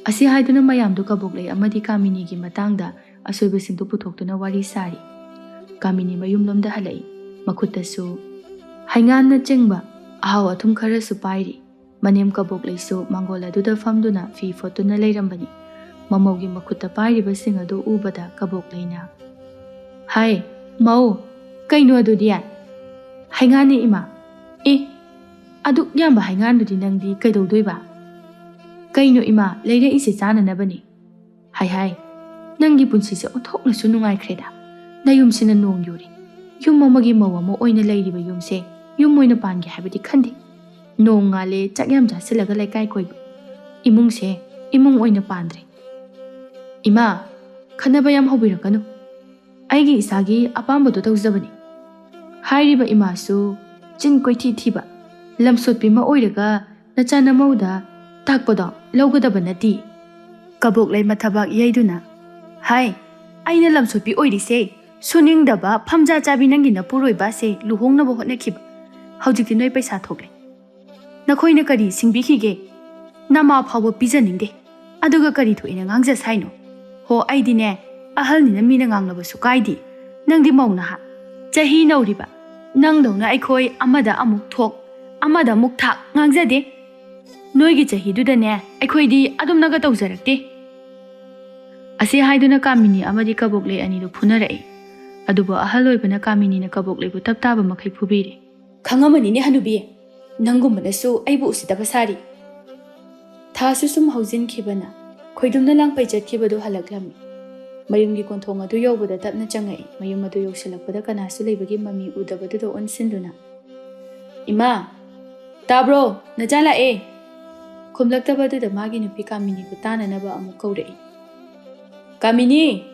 ꯑꯁꯤ ꯍꯥꯏꯗꯨꯅ ꯃꯌꯥꯝꯗꯨ ꯀꯕꯣꯛꯂꯩ ꯑꯃꯗꯤ ꯀꯥꯃꯤꯅꯤꯒꯤ ꯃꯇꯥꯡꯗ ꯑꯁꯣꯏꯕꯁꯤꯡꯗꯨ ꯄꯨꯊꯣꯛꯇꯨꯅ ꯋꯥꯔꯤ ꯁꯥꯔꯤ꯫ ꯀꯥꯃꯤꯅꯤ ꯃꯌꯨꯝꯂꯣꯝꯗ ꯍꯜꯂꯛꯏ꯫ ꯃꯈꯨꯠꯇꯁꯨ ꯍꯩꯉꯥꯟꯅ ꯆꯤꯡꯕ ꯑꯍꯥꯎ ꯑꯊꯨꯝ ꯈꯔꯁꯨ ꯄꯥꯏꯔꯤ꯫ ꯃꯅꯦꯝ ꯀꯕꯣꯛꯂꯩꯁꯨ ꯃꯥꯡꯒꯣꯜ ꯑꯗꯨꯗ ꯐꯝꯗꯨꯅ ꯐꯤ ꯐꯣꯠꯇꯨꯅ ꯂꯩꯔꯝꯕꯅꯤ꯫ ꯃꯃꯧꯒꯤ ꯃꯈꯨꯠꯇ ꯄꯥꯏꯔꯤꯕꯁꯤꯡ ꯑꯗꯨ ꯎꯕꯗ ꯀꯕꯣꯛꯂꯩꯅ, "ꯍꯥꯏ, ꯃꯧ, ꯀꯩꯅꯣ ꯑꯗꯨꯗꯤ?" "ꯍꯩꯉꯥꯅꯤ, ꯏꯃꯥ"꯫ "ꯑꯦ, ꯑꯗꯨꯛ ꯌꯥꯝꯕ ꯍꯩꯉꯥꯟꯗꯨꯗꯤ ꯅꯪꯗꯤ ꯀꯩꯗꯧꯗꯣꯏꯕ?" "ꯀꯩꯅꯣ ꯏꯃꯥ, ꯂꯩꯔꯛꯏꯁꯦ ꯆꯥꯅꯅꯕꯅꯤ꯫ ꯍꯥꯏ ꯍꯥꯏ, ꯅꯪꯒꯤ ꯄꯨꯟꯁꯤꯁꯦ ꯑꯣꯟꯊꯣꯛꯅꯁꯨ ꯅꯨꯡꯉꯥꯏꯈ꯭ꯔꯦꯗ꯫ ꯅꯌꯨꯝꯁꯤꯅ ꯅꯣꯡ ꯌꯨꯔꯦ꯫ ꯌꯨꯝ ꯑꯃꯒꯤ ꯃꯧ ꯑꯃ ꯑꯣꯏꯅ ꯂꯩꯔꯤꯕ ꯌꯨꯝꯁꯦ ꯌꯨꯝ ꯑꯣꯏꯅ ꯄꯥꯟꯒꯦ ꯍꯥꯏꯕꯗꯤ ꯈꯟꯗꯦ꯫ ꯅꯣꯡ ꯉꯥꯜꯂꯦ, ꯆꯥꯛ ꯌꯥꯝ ꯆꯥꯁꯤꯜꯂꯒ ꯂꯩꯀꯥꯏ ꯀꯣꯏꯕ꯫ ꯏꯃꯨꯡꯁꯦ ꯏꯃꯨꯡ ꯑꯣꯏꯅ ꯄꯥꯟꯗ꯭ꯔꯦ꯫ ꯏꯃꯥ, ꯈꯠꯅꯕ ꯌꯥꯝ ꯍꯧꯕꯤꯔꯛꯀꯅꯨ꯫ ꯑꯩꯒꯤ ꯏꯁꯥꯒꯤ ꯑꯄꯥꯝꯕꯗꯣ ꯇꯧꯖꯕꯅꯤ"꯫ ꯍꯥꯏꯔꯤꯕ ꯏꯃꯥꯁꯨ ꯆꯤꯟ ꯀꯣꯏꯊꯤ ꯊꯤꯕ, ꯂꯝꯁꯣꯠꯄꯤ ꯑꯃ ꯑꯣꯏꯔꯒ ꯅꯆꯥ ꯅꯃꯧꯗ ꯇꯥꯛꯄꯗꯣ ꯂꯧꯒꯗꯕ ꯅꯠꯇꯦ꯫ ꯀꯕꯣꯛꯂꯩ ꯃꯊꯕꯥꯛ ꯌꯩꯗꯨꯅ, "ꯍꯥꯏ, ꯑꯩꯅ ꯂꯝꯁꯣꯠꯄꯤ ꯑꯣꯏꯔꯤꯁꯦ, ꯁꯨꯅꯤꯡꯗꯕ ꯐꯝꯖꯥ ꯆꯥꯕꯤ ꯅꯪꯒꯤ ꯅꯄꯨꯔꯣꯏꯕꯁꯦ ꯂꯨꯍꯣꯡꯅꯕ ꯍꯣꯠꯅꯈꯤꯕ꯫ ꯍꯧꯖꯤꯛꯇꯤ ꯅꯣꯏ ꯄꯩꯁꯥ ꯊꯣꯛꯂꯦ꯫ ꯅꯈꯣꯏꯅ ꯀꯔꯤ ꯁꯤꯡꯕꯤꯈꯤꯒꯦ? ꯅꯃꯥ ꯐꯥꯎꯕ ꯄꯤꯖꯅꯤꯡꯗꯦ꯫ ꯑꯗꯨꯒ ꯀꯔꯤ ꯊꯣꯛꯏꯅ ꯉꯥꯡꯖ ꯁꯥꯏꯅꯣ? ꯍꯣ, ꯑꯩꯗꯤꯅꯦ, ꯑꯍꯜꯅꯤꯅ ꯃꯤꯅ ꯉꯥꯡꯅꯕꯁꯨ ꯀꯥꯏꯗꯦ꯫ ꯅꯪꯗꯤ ꯃꯧ ꯅꯍꯥ, ꯆꯍꯤ ꯅꯧꯔꯤꯕ, ꯅꯪꯗꯧꯅ ꯑꯩꯈꯣꯏ ꯑꯃꯗ ꯑꯃꯨꯛ ꯊꯣꯛ, ꯑꯃꯗ ꯑꯃꯨꯛ ꯊꯥꯛ ꯉꯥꯡꯖꯗꯦ꯫ ꯅꯣꯏꯒꯤ ꯆꯍꯤꯗꯨꯗꯅꯦ ꯑꯩꯈꯣꯏꯗꯤ ꯑꯗꯨꯝꯅꯒ ꯇꯧꯖꯔꯛꯇꯦ꯫ ꯑꯁꯤ ꯍꯥꯏꯗꯨꯅ ꯀꯥꯃꯤꯅꯤ ꯑꯃꯗꯤ ꯀꯕꯣꯛꯂꯩ ꯑꯅꯤꯗꯨ ꯐꯨꯅꯔꯛꯏ꯫ ꯑꯗꯨꯕꯨ ꯑꯍꯜ ꯑꯣꯏꯕꯅ ꯀꯥꯃꯤꯅꯤꯅ ꯀꯕꯣꯛꯂꯩꯕꯨ ꯇꯞ ꯇꯥꯕ ꯃꯈꯩ ꯐꯨꯕꯤꯔꯦ꯫ "ꯈꯪꯉꯝꯃꯅꯤꯅꯦ ꯍꯅꯨꯕꯤ, ꯅꯪꯒꯨꯝꯕꯅꯁꯨ ꯑꯩꯕꯨ ꯎꯁꯤꯠꯇꯕ ꯁꯥꯔꯤ꯫" ꯊꯥꯁꯨ ꯁꯨꯝ ꯍꯧꯖꯤꯟꯈꯤꯕꯅ ꯈꯣꯏꯗꯨꯝꯅ ꯂꯥꯡꯄꯩ ꯆꯠꯈꯤꯕꯗꯨ ꯍꯜꯂꯛꯂꯝꯃꯤ꯫ ꯃꯌꯨꯝꯒꯤ ꯀꯣꯟꯊꯣꯡ ꯑꯗꯨ ꯌꯧꯕꯗ ꯇꯞꯅ ꯆꯪꯉꯛꯏ꯫ ꯃꯌꯨꯝ ꯑꯗꯨ ꯌꯧꯁꯤꯜꯂꯛꯄꯗ ꯀꯅꯥꯁꯨ ꯂꯩꯕꯒꯤ ꯃꯃꯤ ꯎꯗꯕꯗꯨꯗ ꯑꯣꯟꯁꯤꯟꯗꯨꯅ, "ꯏꯃꯥ, ꯇꯥꯕ꯭ꯔꯣ? ꯅꯆꯥ ꯂꯥꯛꯑꯦ!" ꯈꯨꯝꯂꯛꯇꯕꯗꯨꯗ ꯃꯥꯒꯤ ꯅꯨꯄꯤ ꯀꯥꯃꯤꯅꯤꯕꯨ ꯇꯥꯅꯅꯕ ꯑꯃꯨꯛ ꯀꯧꯔꯛꯏ꯫ "ꯀꯥꯃꯤꯅꯤ!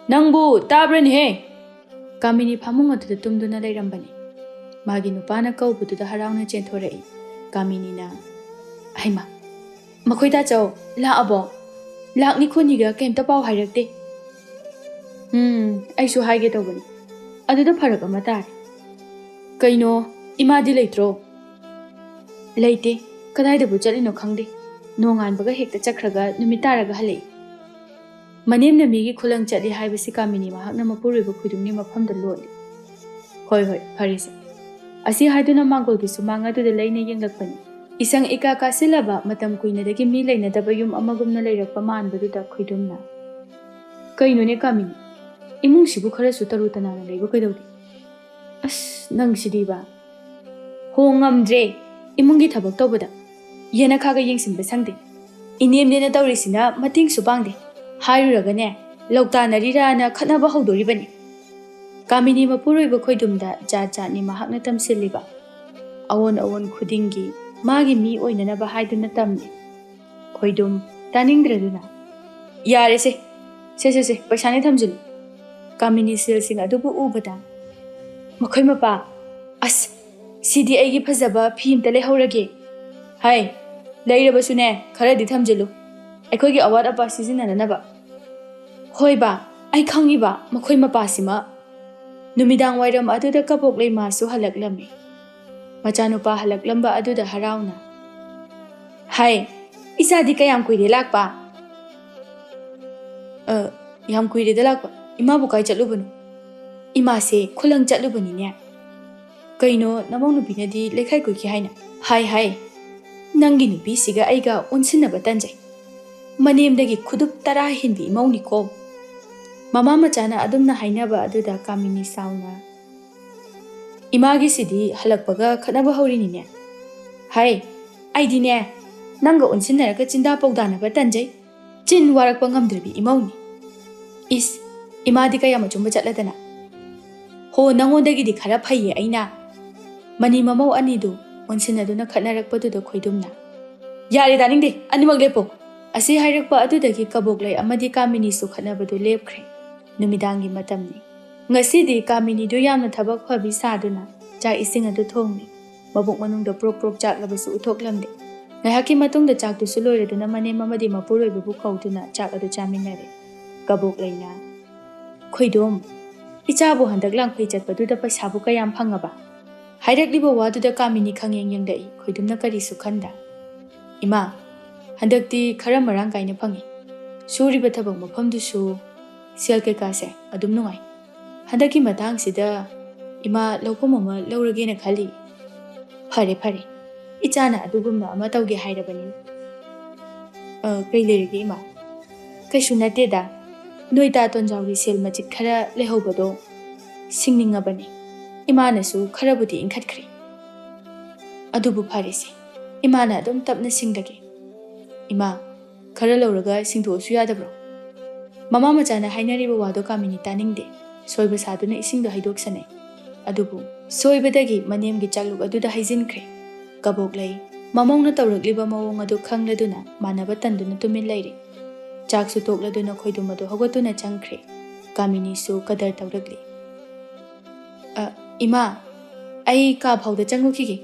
ꯅꯪꯕꯨ ꯇꯥꯕ꯭ꯔꯅꯦꯍꯦ?" ꯀꯥꯃꯤꯅꯤ ꯐꯃꯨꯡ ꯑꯗꯨꯗ ꯇꯨꯝꯗꯨꯅ ꯂꯩꯔꯝꯕꯅꯤ꯫ ꯃꯥꯒꯤ ꯅꯨꯄꯥꯅ ꯀꯧꯕꯗꯨꯗ ꯍꯔꯥꯎꯅ ꯆꯦꯟꯊꯣꯔꯛꯏ꯫ ꯀꯥꯃꯤꯅꯤꯅ, "ꯍꯩꯃꯥ, ꯃꯈꯣꯏ ꯇꯥꯆꯧ ꯂꯥꯛꯑꯕꯣ? ꯂꯥꯛꯅꯤ ꯈꯣꯠꯅꯤꯒ ꯀꯩꯝꯇ ꯄꯥꯎ ꯍꯥꯏꯔꯛꯇꯦ꯫" "ꯎꯝ, ꯑꯩꯁꯨ ꯍꯥꯏꯒꯦ ꯇꯧꯕꯅꯤ꯫ ꯑꯗꯨꯗ ꯐꯔꯛ ꯑꯃ ꯇꯥꯔꯦ꯫" "ꯀꯩꯅꯣ, ꯏꯃꯥꯗꯤ ꯂꯩꯇ꯭ꯔꯣ?" "ꯂꯩꯇꯦ꯫ ꯀꯗꯥꯏꯗꯕꯨ ꯆꯠꯂꯤꯅꯣ ꯈꯪꯗꯦ꯫ ꯅꯣꯡꯉꯥꯟꯕꯒ ꯍꯦꯛꯇ ꯆꯠꯈ꯭ꯔꯒ ꯅꯨꯃꯤꯠ ꯇꯥꯔꯒ ꯍꯜꯂꯛꯏ꯫" ꯃꯅꯦꯝꯅ ꯃꯤꯒꯤ ꯈꯨꯂꯪ ꯆꯠꯂꯤ ꯍꯥꯏꯕꯁꯤ ꯀꯥꯃꯤꯅꯤ ꯃꯍꯥꯛꯅ ꯃꯄꯨꯔꯣꯏꯕ ꯈꯣꯏꯗꯨꯝꯒꯤ ꯃꯐꯝꯗ ꯂꯣꯠꯂꯤ꯫ "ꯍꯣꯏ, ꯍꯣꯏ, ꯐꯔꯦꯁꯦ꯫" ꯑꯁꯤ ꯍꯥꯏꯗꯨꯅ ꯃꯥꯡꯒꯣꯜꯒꯤ ꯁꯨꯃꯥꯡ ꯑꯗꯨꯗ ꯂꯩꯅ ꯌꯦꯡꯂꯛꯄꯅꯤ꯫ ꯏꯁꯪ ꯏꯀꯥ ꯀꯥꯁꯤꯜꯂꯕ, ꯃꯇꯝ ꯀꯨꯏꯅꯗꯒꯤ ꯃꯤ ꯂꯩꯅꯗꯕ ꯌꯨꯝ ꯑꯃꯒꯨꯝꯅ ꯂꯩꯔꯛꯄ ꯃꯥꯟꯕꯗꯨꯗ ꯈꯣꯏꯗꯨꯝꯅ, "ꯀꯩꯅꯣꯅꯦ ꯀꯥꯃꯤꯅꯤ, ꯏꯃꯨꯡꯁꯤꯕꯨ ꯈꯔꯁꯨ ꯇꯔꯨ ꯇꯅꯥꯟꯅ ꯂꯩꯕ ꯀꯩꯗꯧꯒꯦ? ꯑꯁ, ꯅꯪꯁꯤꯗꯤꯕ!" "ꯍꯣ, ꯉꯝꯗ꯭ꯔꯦ꯫ ꯏꯃꯨꯡꯒꯤ ꯊꯕꯛ ꯇꯧꯕꯗ ꯌꯦꯅꯈꯥꯒ ꯌꯦꯡꯁꯤꯟꯕ ꯁꯪꯗꯦ꯫ ꯏꯅꯦꯝꯅꯦꯅ ꯇꯧꯔꯤꯁꯤꯅ ꯃꯇꯦꯡꯁꯨ ꯄꯥꯡꯗꯦ꯫ ꯍꯥꯏꯔꯨꯔꯒꯅꯦ, ꯂꯧꯇꯥꯟꯅꯔꯤꯔꯥꯅ ꯈꯠꯅꯕ ꯍꯧꯗꯣꯔꯤꯕꯅꯤ꯫" ꯀꯥꯃꯤꯅꯤ ꯃꯄꯨꯔꯣꯏꯕ ꯈꯣꯏꯗꯨꯝꯗ ꯖꯥꯠ ꯖꯥꯠꯅꯤ ꯃꯍꯥꯛꯅ ꯇꯝꯁꯤꯜꯂꯤꯕ꯫ ꯑꯑꯣꯟ ꯑꯑꯣꯟ ꯈꯨꯗꯤꯡꯒꯤ ꯃꯥꯒꯤ ꯃꯤ ꯑꯣꯏꯅꯅꯕ ꯍꯥꯏꯗꯨꯅ ꯇꯝꯂꯤ꯫ ꯈꯣꯏꯗꯨꯝ, ꯇꯥꯅꯤꯡꯗ꯭ꯔꯗꯨꯅ, "ꯌꯥꯔꯦꯁꯦ, ꯁꯦ, ꯁꯦ, ꯁꯦ, ꯄꯩꯁꯥꯅꯦ, ꯊꯝꯖꯤꯜꯂꯨ꯫" ꯀꯥꯃꯤꯅꯤ ꯁꯤꯜꯁꯤꯡ ꯑꯗꯨꯕꯨ ꯎꯕꯗ, "ꯃꯈꯣꯏ ꯃꯄꯥ, ꯑꯁ, ꯁꯤꯗꯤ ꯑꯩꯒꯤ ꯐꯖꯕ ꯐꯤ ꯑꯝꯇ ꯂꯩꯍꯧꯔꯒꯦ꯫ ꯍꯥꯏ, ꯂꯩꯔꯕꯁꯨꯅꯦ, ꯈꯔꯗꯤ ꯊꯝꯖꯤꯜꯂꯨ, ꯑꯩꯈꯣꯏꯒꯤ ꯑꯋꯥꯠ ꯑꯄꯥ ꯁꯤꯖꯤꯟꯅꯅꯅꯕ꯫" "ꯍꯣꯏ ꯕꯥ, ꯑꯩ ꯈꯪꯉꯤꯕ, ꯃꯈꯣꯏ ꯃꯄꯥꯁꯤꯃ꯫" ꯅꯨꯃꯤꯗꯥꯡ ꯋꯥꯏꯔꯝ ꯑꯗꯨꯗ ꯀꯕꯣꯛ ꯂꯩꯃꯥꯁꯨ ꯍꯜꯂꯛꯂꯝꯃꯤ꯫ ꯃꯆꯥꯅꯨꯄꯥ ꯍꯜꯂꯛꯂꯝꯕ ꯑꯗꯨꯗ ꯍꯔꯥꯎꯅ, "ꯍꯥꯏ, "ꯏꯆꯥꯗꯤ ꯀꯌꯥꯝ ꯀꯨꯏꯔꯦ ꯂꯥꯛꯄ?" "ꯑ, ꯌꯥꯝ ꯀꯨꯏꯔꯦꯗ ꯂꯥꯛꯄ꯫ ꯏꯃꯥꯕꯨ ꯀꯥꯏ ꯆꯠꯂꯨꯕꯅꯣ?" "ꯏꯃꯥꯁꯦ ꯈꯨꯂꯪ ꯆꯠꯂꯨꯕꯅꯤꯅꯦ꯫" "ꯀꯩꯅꯣ, ꯅꯃꯧ ꯅꯨꯄꯤꯅꯗꯤ ꯂꯩꯈꯥꯏ ꯀꯨꯏꯈꯤ ꯍꯥꯏꯅ?" "ꯍꯥꯏ ꯍꯥꯏ, ꯅꯪꯒꯤ ꯅꯨꯄꯤꯁꯤꯒ ꯑꯩꯒ ꯑꯣꯟꯁꯤꯟꯅꯕ ꯇꯟꯖꯩ꯫ ꯃꯅꯦꯝꯗꯒꯤ ꯈꯨꯗꯨꯞ ꯇꯔꯥ ꯍꯦꯟꯕꯤ ꯏꯃꯧꯅꯤꯀꯣ꯫" ꯃꯃꯥ ꯃꯆꯥꯅ ꯑꯗꯨꯝꯅ ꯍꯥꯏꯅꯕ ꯑꯗꯨꯗ ꯀꯥꯃꯤꯅꯤ ꯁꯥꯎꯅ, "ꯏꯃꯥꯒꯤꯁꯤꯗꯤ ꯍꯜꯂꯛꯄꯒ ꯈꯠꯅꯕ ꯍꯧꯔꯤꯅꯤꯅꯦ꯫" "ꯍꯥꯏ, ꯑꯩꯗꯤꯅꯦ, ꯅꯪꯒ ꯑꯣꯟꯁꯤꯟꯅꯔꯒ ꯆꯤꯟꯗꯥ ꯄꯧꯗꯥꯅꯕ ꯇꯟꯖꯩ꯫ ꯆꯤꯟ ꯋꯥꯔꯛꯄ ꯉꯝꯗ꯭ꯔꯕꯤ ꯏꯃꯧꯅꯤ꯫" "ꯏꯁ, ꯏꯃꯥꯗꯤ ꯀꯌꯥꯝ ꯑꯆꯨꯝꯕ ꯆꯠꯂꯗꯅ?" "ꯍꯣ, ꯅꯉꯣꯟꯗꯒꯤꯗꯤ ꯈꯔ ꯐꯩꯌꯦ ꯑꯩꯅ꯫" ꯃꯅꯤ ꯃꯃꯧ ꯑꯅꯤꯗꯨ ꯑꯣꯟꯁꯤꯟꯅꯗꯨꯅ ꯈꯠꯅꯔꯛꯄꯗꯨꯗ ꯈꯣꯏꯗꯨꯝꯅ, "ꯌꯥꯔꯦ, ꯇꯥꯅꯤꯡꯗꯦ, ꯑꯅꯤꯃꯛ ꯂꯦꯞꯄꯣ!" ꯑꯁꯤ ꯍꯥꯏꯔꯛꯄ ꯑꯗꯨꯗꯒꯤ ꯀꯕꯣꯛꯂꯩ ꯑꯃꯗꯤ ꯀꯥꯃꯤꯅꯤꯁꯨ ꯈꯠꯅꯕꯗꯨ ꯂꯦꯞꯈ꯭ꯔꯦ꯫ ꯅꯨꯃꯤꯗꯥꯡꯒꯤ ꯃꯇꯝꯅꯤ꯫ ꯉꯁꯤꯗꯤ ꯀꯥꯃꯤꯅꯤꯗꯨ ꯌꯥꯝꯅ ꯊꯕꯛ ꯐꯕꯤ ꯁꯥꯗꯨꯅ ꯆꯥꯛ ꯏꯁꯤꯡ ꯑꯗꯨ ꯊꯣꯡꯂꯤ꯫ ꯃꯕꯨꯛ ꯃꯅꯨꯡꯗ ꯄ꯭ꯔꯣꯛ ꯄ꯭ꯔꯣꯛ ꯆꯥꯛꯂꯕꯁꯨ ꯎꯠꯊꯣꯛꯂꯝꯗꯦ꯫ ꯉꯥꯏꯍꯥꯛꯀꯤ ꯃꯇꯨꯡꯗ ꯆꯥꯛꯇꯨꯁꯨ ꯂꯣꯏꯔꯗꯨꯅ ꯃꯅꯦꯝ ꯑꯃꯗꯤ ꯃꯄꯨꯔꯣꯏꯕꯕꯨ ꯀꯧꯗꯨꯅ ꯆꯥꯛ ꯑꯗꯨ ꯆꯥꯃꯤꯟꯅꯔꯦ꯫ ꯀꯕꯣꯛꯂꯩꯅ, "ꯈꯣꯏꯗꯣꯝ, ꯏꯆꯥꯕꯨ ꯍꯟꯗꯛ ꯂꯥꯡꯐꯩ ꯆꯠꯄꯗꯨꯗ ꯄꯩꯁꯥꯕꯨ ꯀꯌꯥꯝ ꯐꯪꯉꯕ?" ꯍꯥꯏꯔꯛꯂꯤꯕ ꯋꯥꯗꯨꯗ ꯀꯥꯃꯤꯅꯤ ꯈꯪꯌꯦꯡ ꯌꯦꯡꯂꯛꯏ, ꯈꯣꯏꯗꯨꯝꯅ ꯀꯔꯤꯁꯨ ꯈꯟꯗ꯫ "ꯏꯃꯥ, ꯍꯟꯗꯛꯇꯤ ꯈꯔ ꯃꯔꯥꯡ ꯀꯥꯏꯅ ꯐꯪꯉꯤ꯫ ꯁꯨꯔꯤꯕ ꯊꯕꯛ ꯃꯐꯝꯗꯨꯁꯨ ꯁꯦꯜ ꯀꯩꯀꯥꯁꯦ ꯑꯗꯨꯝ ꯅꯨꯡꯉꯥꯏ꯫ ꯍꯟꯗꯛꯀꯤ ꯃꯇꯥꯡꯁꯤꯗ ꯏꯃꯥ ꯂꯧꯐꯝ ꯑꯃ ꯂꯧꯔꯒꯦꯅ ꯈꯜꯂꯤ꯫" "ꯐꯔꯦ, ꯐꯔꯦ꯫ ꯏꯆꯥꯅ ꯑꯗꯨꯒꯨꯝꯕ ꯑꯃ ꯇꯧꯒꯦ ꯍꯥꯏꯔꯕꯅꯤ꯫" "ꯑ, ꯀꯩ ꯂꯩꯔꯒꯦ, ꯏꯃꯥ?" "ꯀꯩꯁꯨ ꯅꯠꯇꯦꯗ꯫ ꯅꯣꯏ ꯇꯥ ꯇꯣꯟꯖꯥꯎꯒꯤ ꯁꯦꯜ ꯃꯆꯤꯠ ꯈꯔ ꯂꯩꯍꯧꯕꯗꯣ ꯁꯤꯡꯅꯤꯡꯉꯕꯅꯤ꯫ ꯏꯃꯥꯅꯁꯨ ꯈꯔꯕꯨꯗꯤ ꯏꯟꯈꯠꯈ꯭ꯔꯦ꯫ ꯑꯗꯨꯕꯨ ꯐꯔꯦꯁꯦ, ꯏꯃꯥꯅ ꯑꯗꯨꯝ ꯇꯞꯅ ꯁꯤꯡꯂꯒꯦ꯫ ꯏꯃꯥ, ꯈꯔ ꯂꯧꯔꯒ ꯁꯤꯡꯗꯣꯛꯑꯁꯨ ꯌꯥꯗꯕ꯭ꯔꯣ?" ꯃꯃꯥ ꯃꯆꯥꯅ ꯍꯥꯏꯅꯔꯤꯕ ꯋꯥꯗꯣ ꯀꯥꯃꯤꯅꯤ ꯇꯥꯅꯤꯡꯗꯦ꯫ ꯁꯣꯏꯕ ꯁꯥꯗꯨꯅ ꯏꯁꯤꯡꯗꯣ ꯍꯩꯗꯣꯛꯁꯅꯩ꯫ ꯑꯗꯨꯕꯨ ꯁꯣꯏꯕꯗꯒꯤ ꯃꯅꯦꯝꯒꯤ ꯆꯥꯛꯂꯨꯛ ꯑꯗꯨꯗ ꯍꯩꯖꯤꯟꯈ꯭ꯔꯦ꯫ ꯀꯕꯣꯛꯂꯩ, ꯃꯃꯧꯅ ꯇꯧꯔꯛꯂꯤꯕ ꯃꯑꯣꯡ ꯑꯗꯨ ꯈꯪꯂꯗꯨꯅ ꯃꯥꯟꯅꯕ ꯇꯟꯗꯨꯅ ꯇꯨꯃꯤꯟ ꯂꯩꯔꯦ꯫ ꯆꯥꯛꯁꯨ ꯇꯣꯛꯂꯗꯨꯅ ꯈꯣꯏꯗꯨꯝ ꯑꯗꯨ ꯍꯧꯒꯠꯇꯨꯅ ꯆꯪꯈ꯭ꯔꯦ꯫ ꯀꯥꯃꯤꯅꯤꯁꯨ ꯀꯗꯔ ꯇꯧꯔꯛꯂꯤ꯫ "ꯑ, ꯏꯃꯥ, ꯑꯩ ꯀꯥ ꯐꯥꯎꯗ ꯆꯪꯉꯨꯈꯤꯒꯦ꯫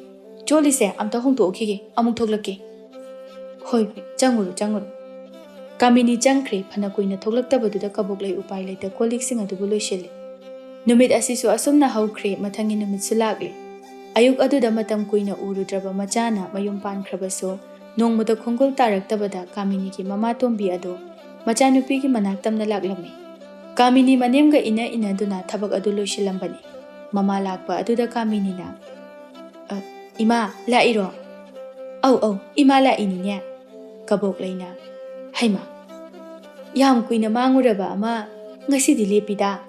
ꯆꯣꯠꯂꯤꯁꯦ ꯑꯝꯇ ꯍꯣꯡꯗꯣꯛꯎꯈꯤꯒꯦ, ꯑꯃꯨꯛ ꯊꯣꯛꯂꯛꯀꯦ꯫" "ꯍꯣꯏ, ꯍꯣꯏ, ꯆꯪꯉꯨꯔꯣ, ꯆꯪꯉꯨꯔꯣ꯫" ꯀꯥꯃꯤꯅꯤ ꯆꯪꯈ꯭ꯔꯦ꯫ ꯐꯅ ꯀꯨꯏꯅ ꯊꯣꯛꯂꯛꯇꯕꯗꯨꯗ ꯀꯕꯣꯛꯂꯩ ꯎꯄꯥꯏ ꯂꯩꯇ ꯀꯣꯜ ꯂꯤꯛꯁꯤꯡ ꯑꯗꯨꯕꯨ ꯂꯣꯏꯁꯤꯜꯂꯤ꯫ ꯅꯨꯃꯤꯠ ꯑꯁꯤꯁꯨ ꯑꯁꯨꯝꯅ ꯍꯧꯈ꯭ꯔꯦ꯫ ꯃꯊꯪꯒꯤ ꯅꯨꯃꯤꯠꯁꯨ ꯂꯥꯛꯂꯦ꯫ ꯑꯌꯨꯛ ꯑꯗꯨꯗ ꯃꯇꯝ ꯀꯨꯏꯅ ꯎꯔꯨꯗ꯭ꯔꯕ ꯃꯆꯥꯅ ꯃꯌꯨꯝ ꯄꯥꯟꯈ꯭ꯔꯕꯁꯨ ꯅꯣꯡꯃꯇ ꯈꯣꯡꯒꯨꯜ ꯇꯥꯔꯛꯇꯕꯗ ꯀꯥꯃꯤꯅꯤꯒꯤ ꯃꯃꯥ ꯇꯣꯝꯕꯤ ꯑꯗꯨ ꯃꯆꯥꯅꯨꯄꯤꯒꯤ ꯃꯅꯥꯛ ꯇꯝꯅ ꯂꯥꯛꯂꯝꯃꯤ꯫ ꯀꯥꯃꯤꯅꯤ ꯃꯅꯦꯝꯒ ꯏꯟꯅ ꯏꯟꯅꯗꯨꯅ ꯊꯕꯛ ꯑꯗꯨ ꯂꯣꯏꯁꯤꯜꯂꯝꯕꯅꯤ꯫ ꯃꯃꯥ ꯂꯥꯛꯄ ꯑꯗꯨꯗ ꯀꯥꯃꯤꯅꯤꯅ, "ꯑ, ꯏꯃꯥ ꯂꯥꯛꯏꯔꯣ?" "ꯑꯧ, ꯑꯧ, ꯏꯃꯥ ꯂꯥꯛꯏꯅꯤꯅꯦ꯫" ꯀꯕꯣꯛꯂꯩꯅ, "ꯍꯩꯃꯥ, ꯌꯥꯝ ꯀꯨꯏꯅ ꯃꯥꯡꯉꯨꯔꯕ ꯑꯃ ꯉꯁꯤꯗꯤ ꯂꯦꯞꯄꯤꯗ?"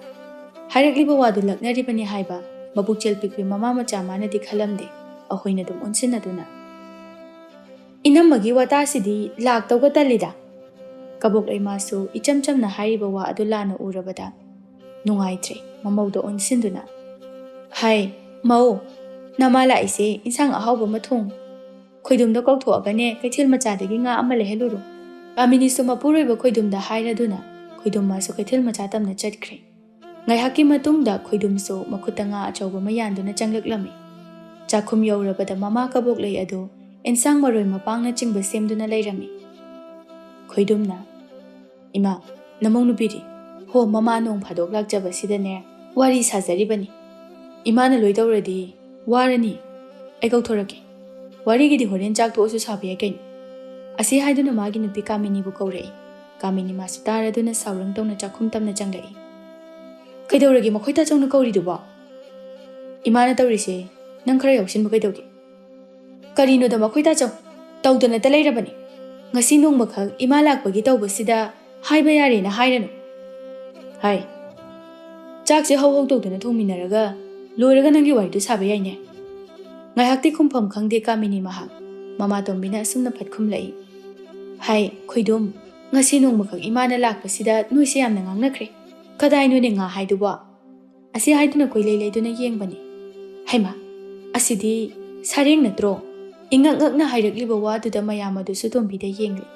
ꯍꯥꯏꯔꯛꯂꯤꯕ ꯋꯥꯗꯨ ꯂꯛꯅꯔꯤꯕꯅꯤ ꯍꯥꯏꯕ ꯃꯕꯨꯛꯆꯦꯜ ꯄꯤꯛꯄꯤ ꯃꯃꯥ ꯃꯆꯥ ꯃꯥꯅꯗꯤ ꯈꯜꯂꯝꯗꯦ꯫ ꯑꯍꯣꯏꯅ ꯑꯗꯨꯝ ꯑꯣꯟꯁꯤꯟꯅꯗꯨꯅ, "ꯏꯅꯝꯃꯒꯤ ꯋꯥꯇꯥꯁꯤꯗꯤ ꯂꯥꯛꯇꯧꯒ ꯇꯜꯂꯤꯗ꯫" ꯀꯕꯣꯛꯂꯩ ꯃꯥꯁꯨ ꯏꯆꯝ ꯆꯝꯅ ꯍꯥꯏꯔꯤꯕ ꯋꯥ ꯑꯗꯨ ꯂꯥꯟꯅ ꯎꯔꯕꯗ ꯅꯨꯡꯉꯥꯏꯇ꯭ꯔꯦ꯫ ꯃꯃꯧꯗ ꯑꯣꯟꯁꯤꯟꯗꯨꯅ, "ꯍꯥꯏ, ꯃꯧ, ꯅꯃꯥ ꯂꯥꯛꯏꯁꯦ ꯏꯟꯁꯥꯡ ꯑꯍꯥꯎꯕ ꯑꯃ ꯊꯣꯡ꯫ ꯈꯣꯏꯗꯨꯝꯗ ꯀꯧꯊꯣꯛꯑꯒꯅꯦ ꯀꯩꯊꯦꯜ ꯃꯆꯥꯗꯒꯤ ꯉꯥ ꯑꯃ ꯂꯩꯍꯜꯂꯨꯔꯣ꯫" ꯀꯥꯃꯤꯅꯤꯁꯨ ꯃꯄꯨꯔꯣꯏꯕ ꯈꯣꯏꯗꯨꯝꯗ ꯍꯥꯏꯔꯗꯨꯅ ꯈꯣꯏꯗꯨꯝ ꯃꯥꯁꯨ ꯀꯩꯊꯦꯜ ꯃꯆꯥ ꯇꯝꯅ ꯆꯠꯈ꯭ꯔꯦ꯫ ꯉꯥꯏꯍꯥꯛꯀꯤ ꯃꯇꯨꯡꯗ ꯈꯣꯏꯗꯨꯝꯁꯨ ꯃꯈꯨꯠꯇ ꯉꯥ ꯑꯆꯧꯕ ꯑꯃ ꯌꯥꯟꯗꯨꯅ ꯆꯪꯂꯛꯂꯝꯃꯤ꯫ ꯆꯥꯛꯈꯨꯝ ꯌꯧꯔꯕꯗ ꯃꯃꯥ ꯀꯕꯣꯛꯂꯩ ꯑꯗꯨ ꯑꯦꯟꯁꯥꯡ ꯃꯔꯣꯏ ꯃꯄꯥꯡꯅꯆꯤꯡꯕ ꯁꯦꯝꯗꯨꯅ ꯂꯩꯔꯝꯃꯤ꯫ ꯈꯣꯏꯗꯨꯝꯅ, "ꯏꯃꯥ, ꯅꯃꯧ ꯅꯨꯄꯤꯗꯤ?" "ꯍꯣ ꯃꯃꯥ, ꯅꯣꯡ ꯐꯥꯗꯣꯛ ꯂꯥꯛꯆꯕꯁꯤꯗꯅꯦ ꯋꯥꯔꯤ ꯁꯥꯖꯔꯤꯕꯅꯤ꯫ ꯏꯃꯥꯅ ꯂꯣꯏ ꯇꯧꯔꯗꯤ ꯋꯥꯔꯅꯤ꯫ ꯑꯩ ꯀꯧꯊꯣꯔꯛꯀꯦ꯫ ꯋꯥꯔꯤꯒꯤꯗꯤ ꯍꯣꯔꯦꯟ ꯆꯥꯛ ꯇꯣꯛꯑꯁꯨ ꯁꯥꯕ ꯌꯥꯏ ꯀꯩꯅꯣ꯫" ꯑꯁꯤ ꯍꯥꯏꯗꯨꯅ ꯃꯥꯒꯤ ꯅꯨꯄꯤ ꯀꯥꯃꯤꯅꯤꯕꯨ ꯀꯧꯔꯛꯏ꯫ ꯀꯥꯃꯤꯅꯤ ꯃꯥꯁꯨ ꯇꯥꯔꯗꯨꯅ ꯁꯥꯎꯔꯪ ꯇꯧꯅ ꯆꯥꯛꯈꯨꯝ ꯇꯝꯅ ꯆꯪꯂꯛꯏ꯫ "ꯀꯩꯗꯧꯔꯒꯦ ꯃꯈꯣꯏ ꯇꯥꯆꯧꯅ ꯀꯧꯔꯤꯗꯨꯕꯣ?" "ꯏꯃꯥꯅ ꯇꯧꯔꯤꯁꯦ ꯅꯪ ꯈꯔ ꯌꯥꯎꯁꯤꯟꯕ ꯀꯩꯗꯧꯒꯦ?" "ꯀꯔꯤꯅꯣꯗ ꯃꯈꯣꯏ ꯇꯥꯆꯧ? ꯇꯧꯗꯅꯇ ꯂꯩꯔꯕꯅꯤ꯫ ꯉꯁꯤ ꯅꯣꯡꯃꯈꯛ ꯏꯃꯥ ꯂꯥꯛꯄꯒꯤ ꯇꯧꯕꯁꯤꯗ ꯍꯥꯏꯕ ꯌꯥꯔꯦꯅ ꯍꯥꯏꯔꯅꯨ꯫ ꯍꯥꯏ, ꯆꯥꯛꯁꯦ ꯍꯧ ꯍꯧ ꯇꯧꯗꯅ ꯊꯣꯡꯃꯤꯟꯅꯔꯒ ꯂꯣꯏꯔꯒ ꯅꯪꯒꯤ ꯋꯥꯔꯤꯗꯨ ꯁꯥꯕ ꯌꯥꯏꯅꯦ꯫" ꯉꯥꯏꯍꯥꯛꯇꯤ ꯈꯨꯝꯐꯝ ꯈꯪꯗꯦ ꯀꯥꯃꯤꯅꯤ ꯃꯍꯥꯛ꯫ ꯃꯃꯥ ꯇꯣꯝꯕꯤꯅ ꯑꯁꯨꯝꯅ ꯐꯠ ꯈꯨꯝꯂꯛꯏ꯫ "ꯍꯥꯏ, ꯈꯣꯏꯗꯨꯝ, ꯉꯁꯤ ꯅꯣꯡꯃꯈꯛ ꯏꯃꯥꯅ ꯂꯥꯛꯄꯁꯤꯗ ꯅꯣꯏꯁꯦ ꯌꯥꯝꯅ ꯉꯥꯡꯅꯈ꯭ꯔꯦ꯫ ꯀꯗꯥꯏꯅꯣꯅꯦ ꯉꯥ ꯍꯥꯏꯗꯨꯕꯣ?" ꯑꯁꯤ ꯍꯥꯏꯗꯨꯅ ꯀꯣꯏꯂꯩ ꯂꯩꯗꯨꯅ ꯌꯦꯡꯕꯅꯤ꯫ ꯍꯩꯃꯥ, ꯑꯁꯤꯗꯤ ꯁꯔꯦꯡ ꯅꯠꯇ꯭ꯔꯣ? ꯏꯉꯛ ꯉꯛꯅ ꯍꯥꯏꯔꯛꯂꯤꯕ ꯋꯥꯗꯨꯗ ꯃꯌꯥꯝ ꯑꯗꯨꯁꯨ ꯇꯣꯝꯕꯤꯗ ꯌꯦꯡꯂꯤ꯫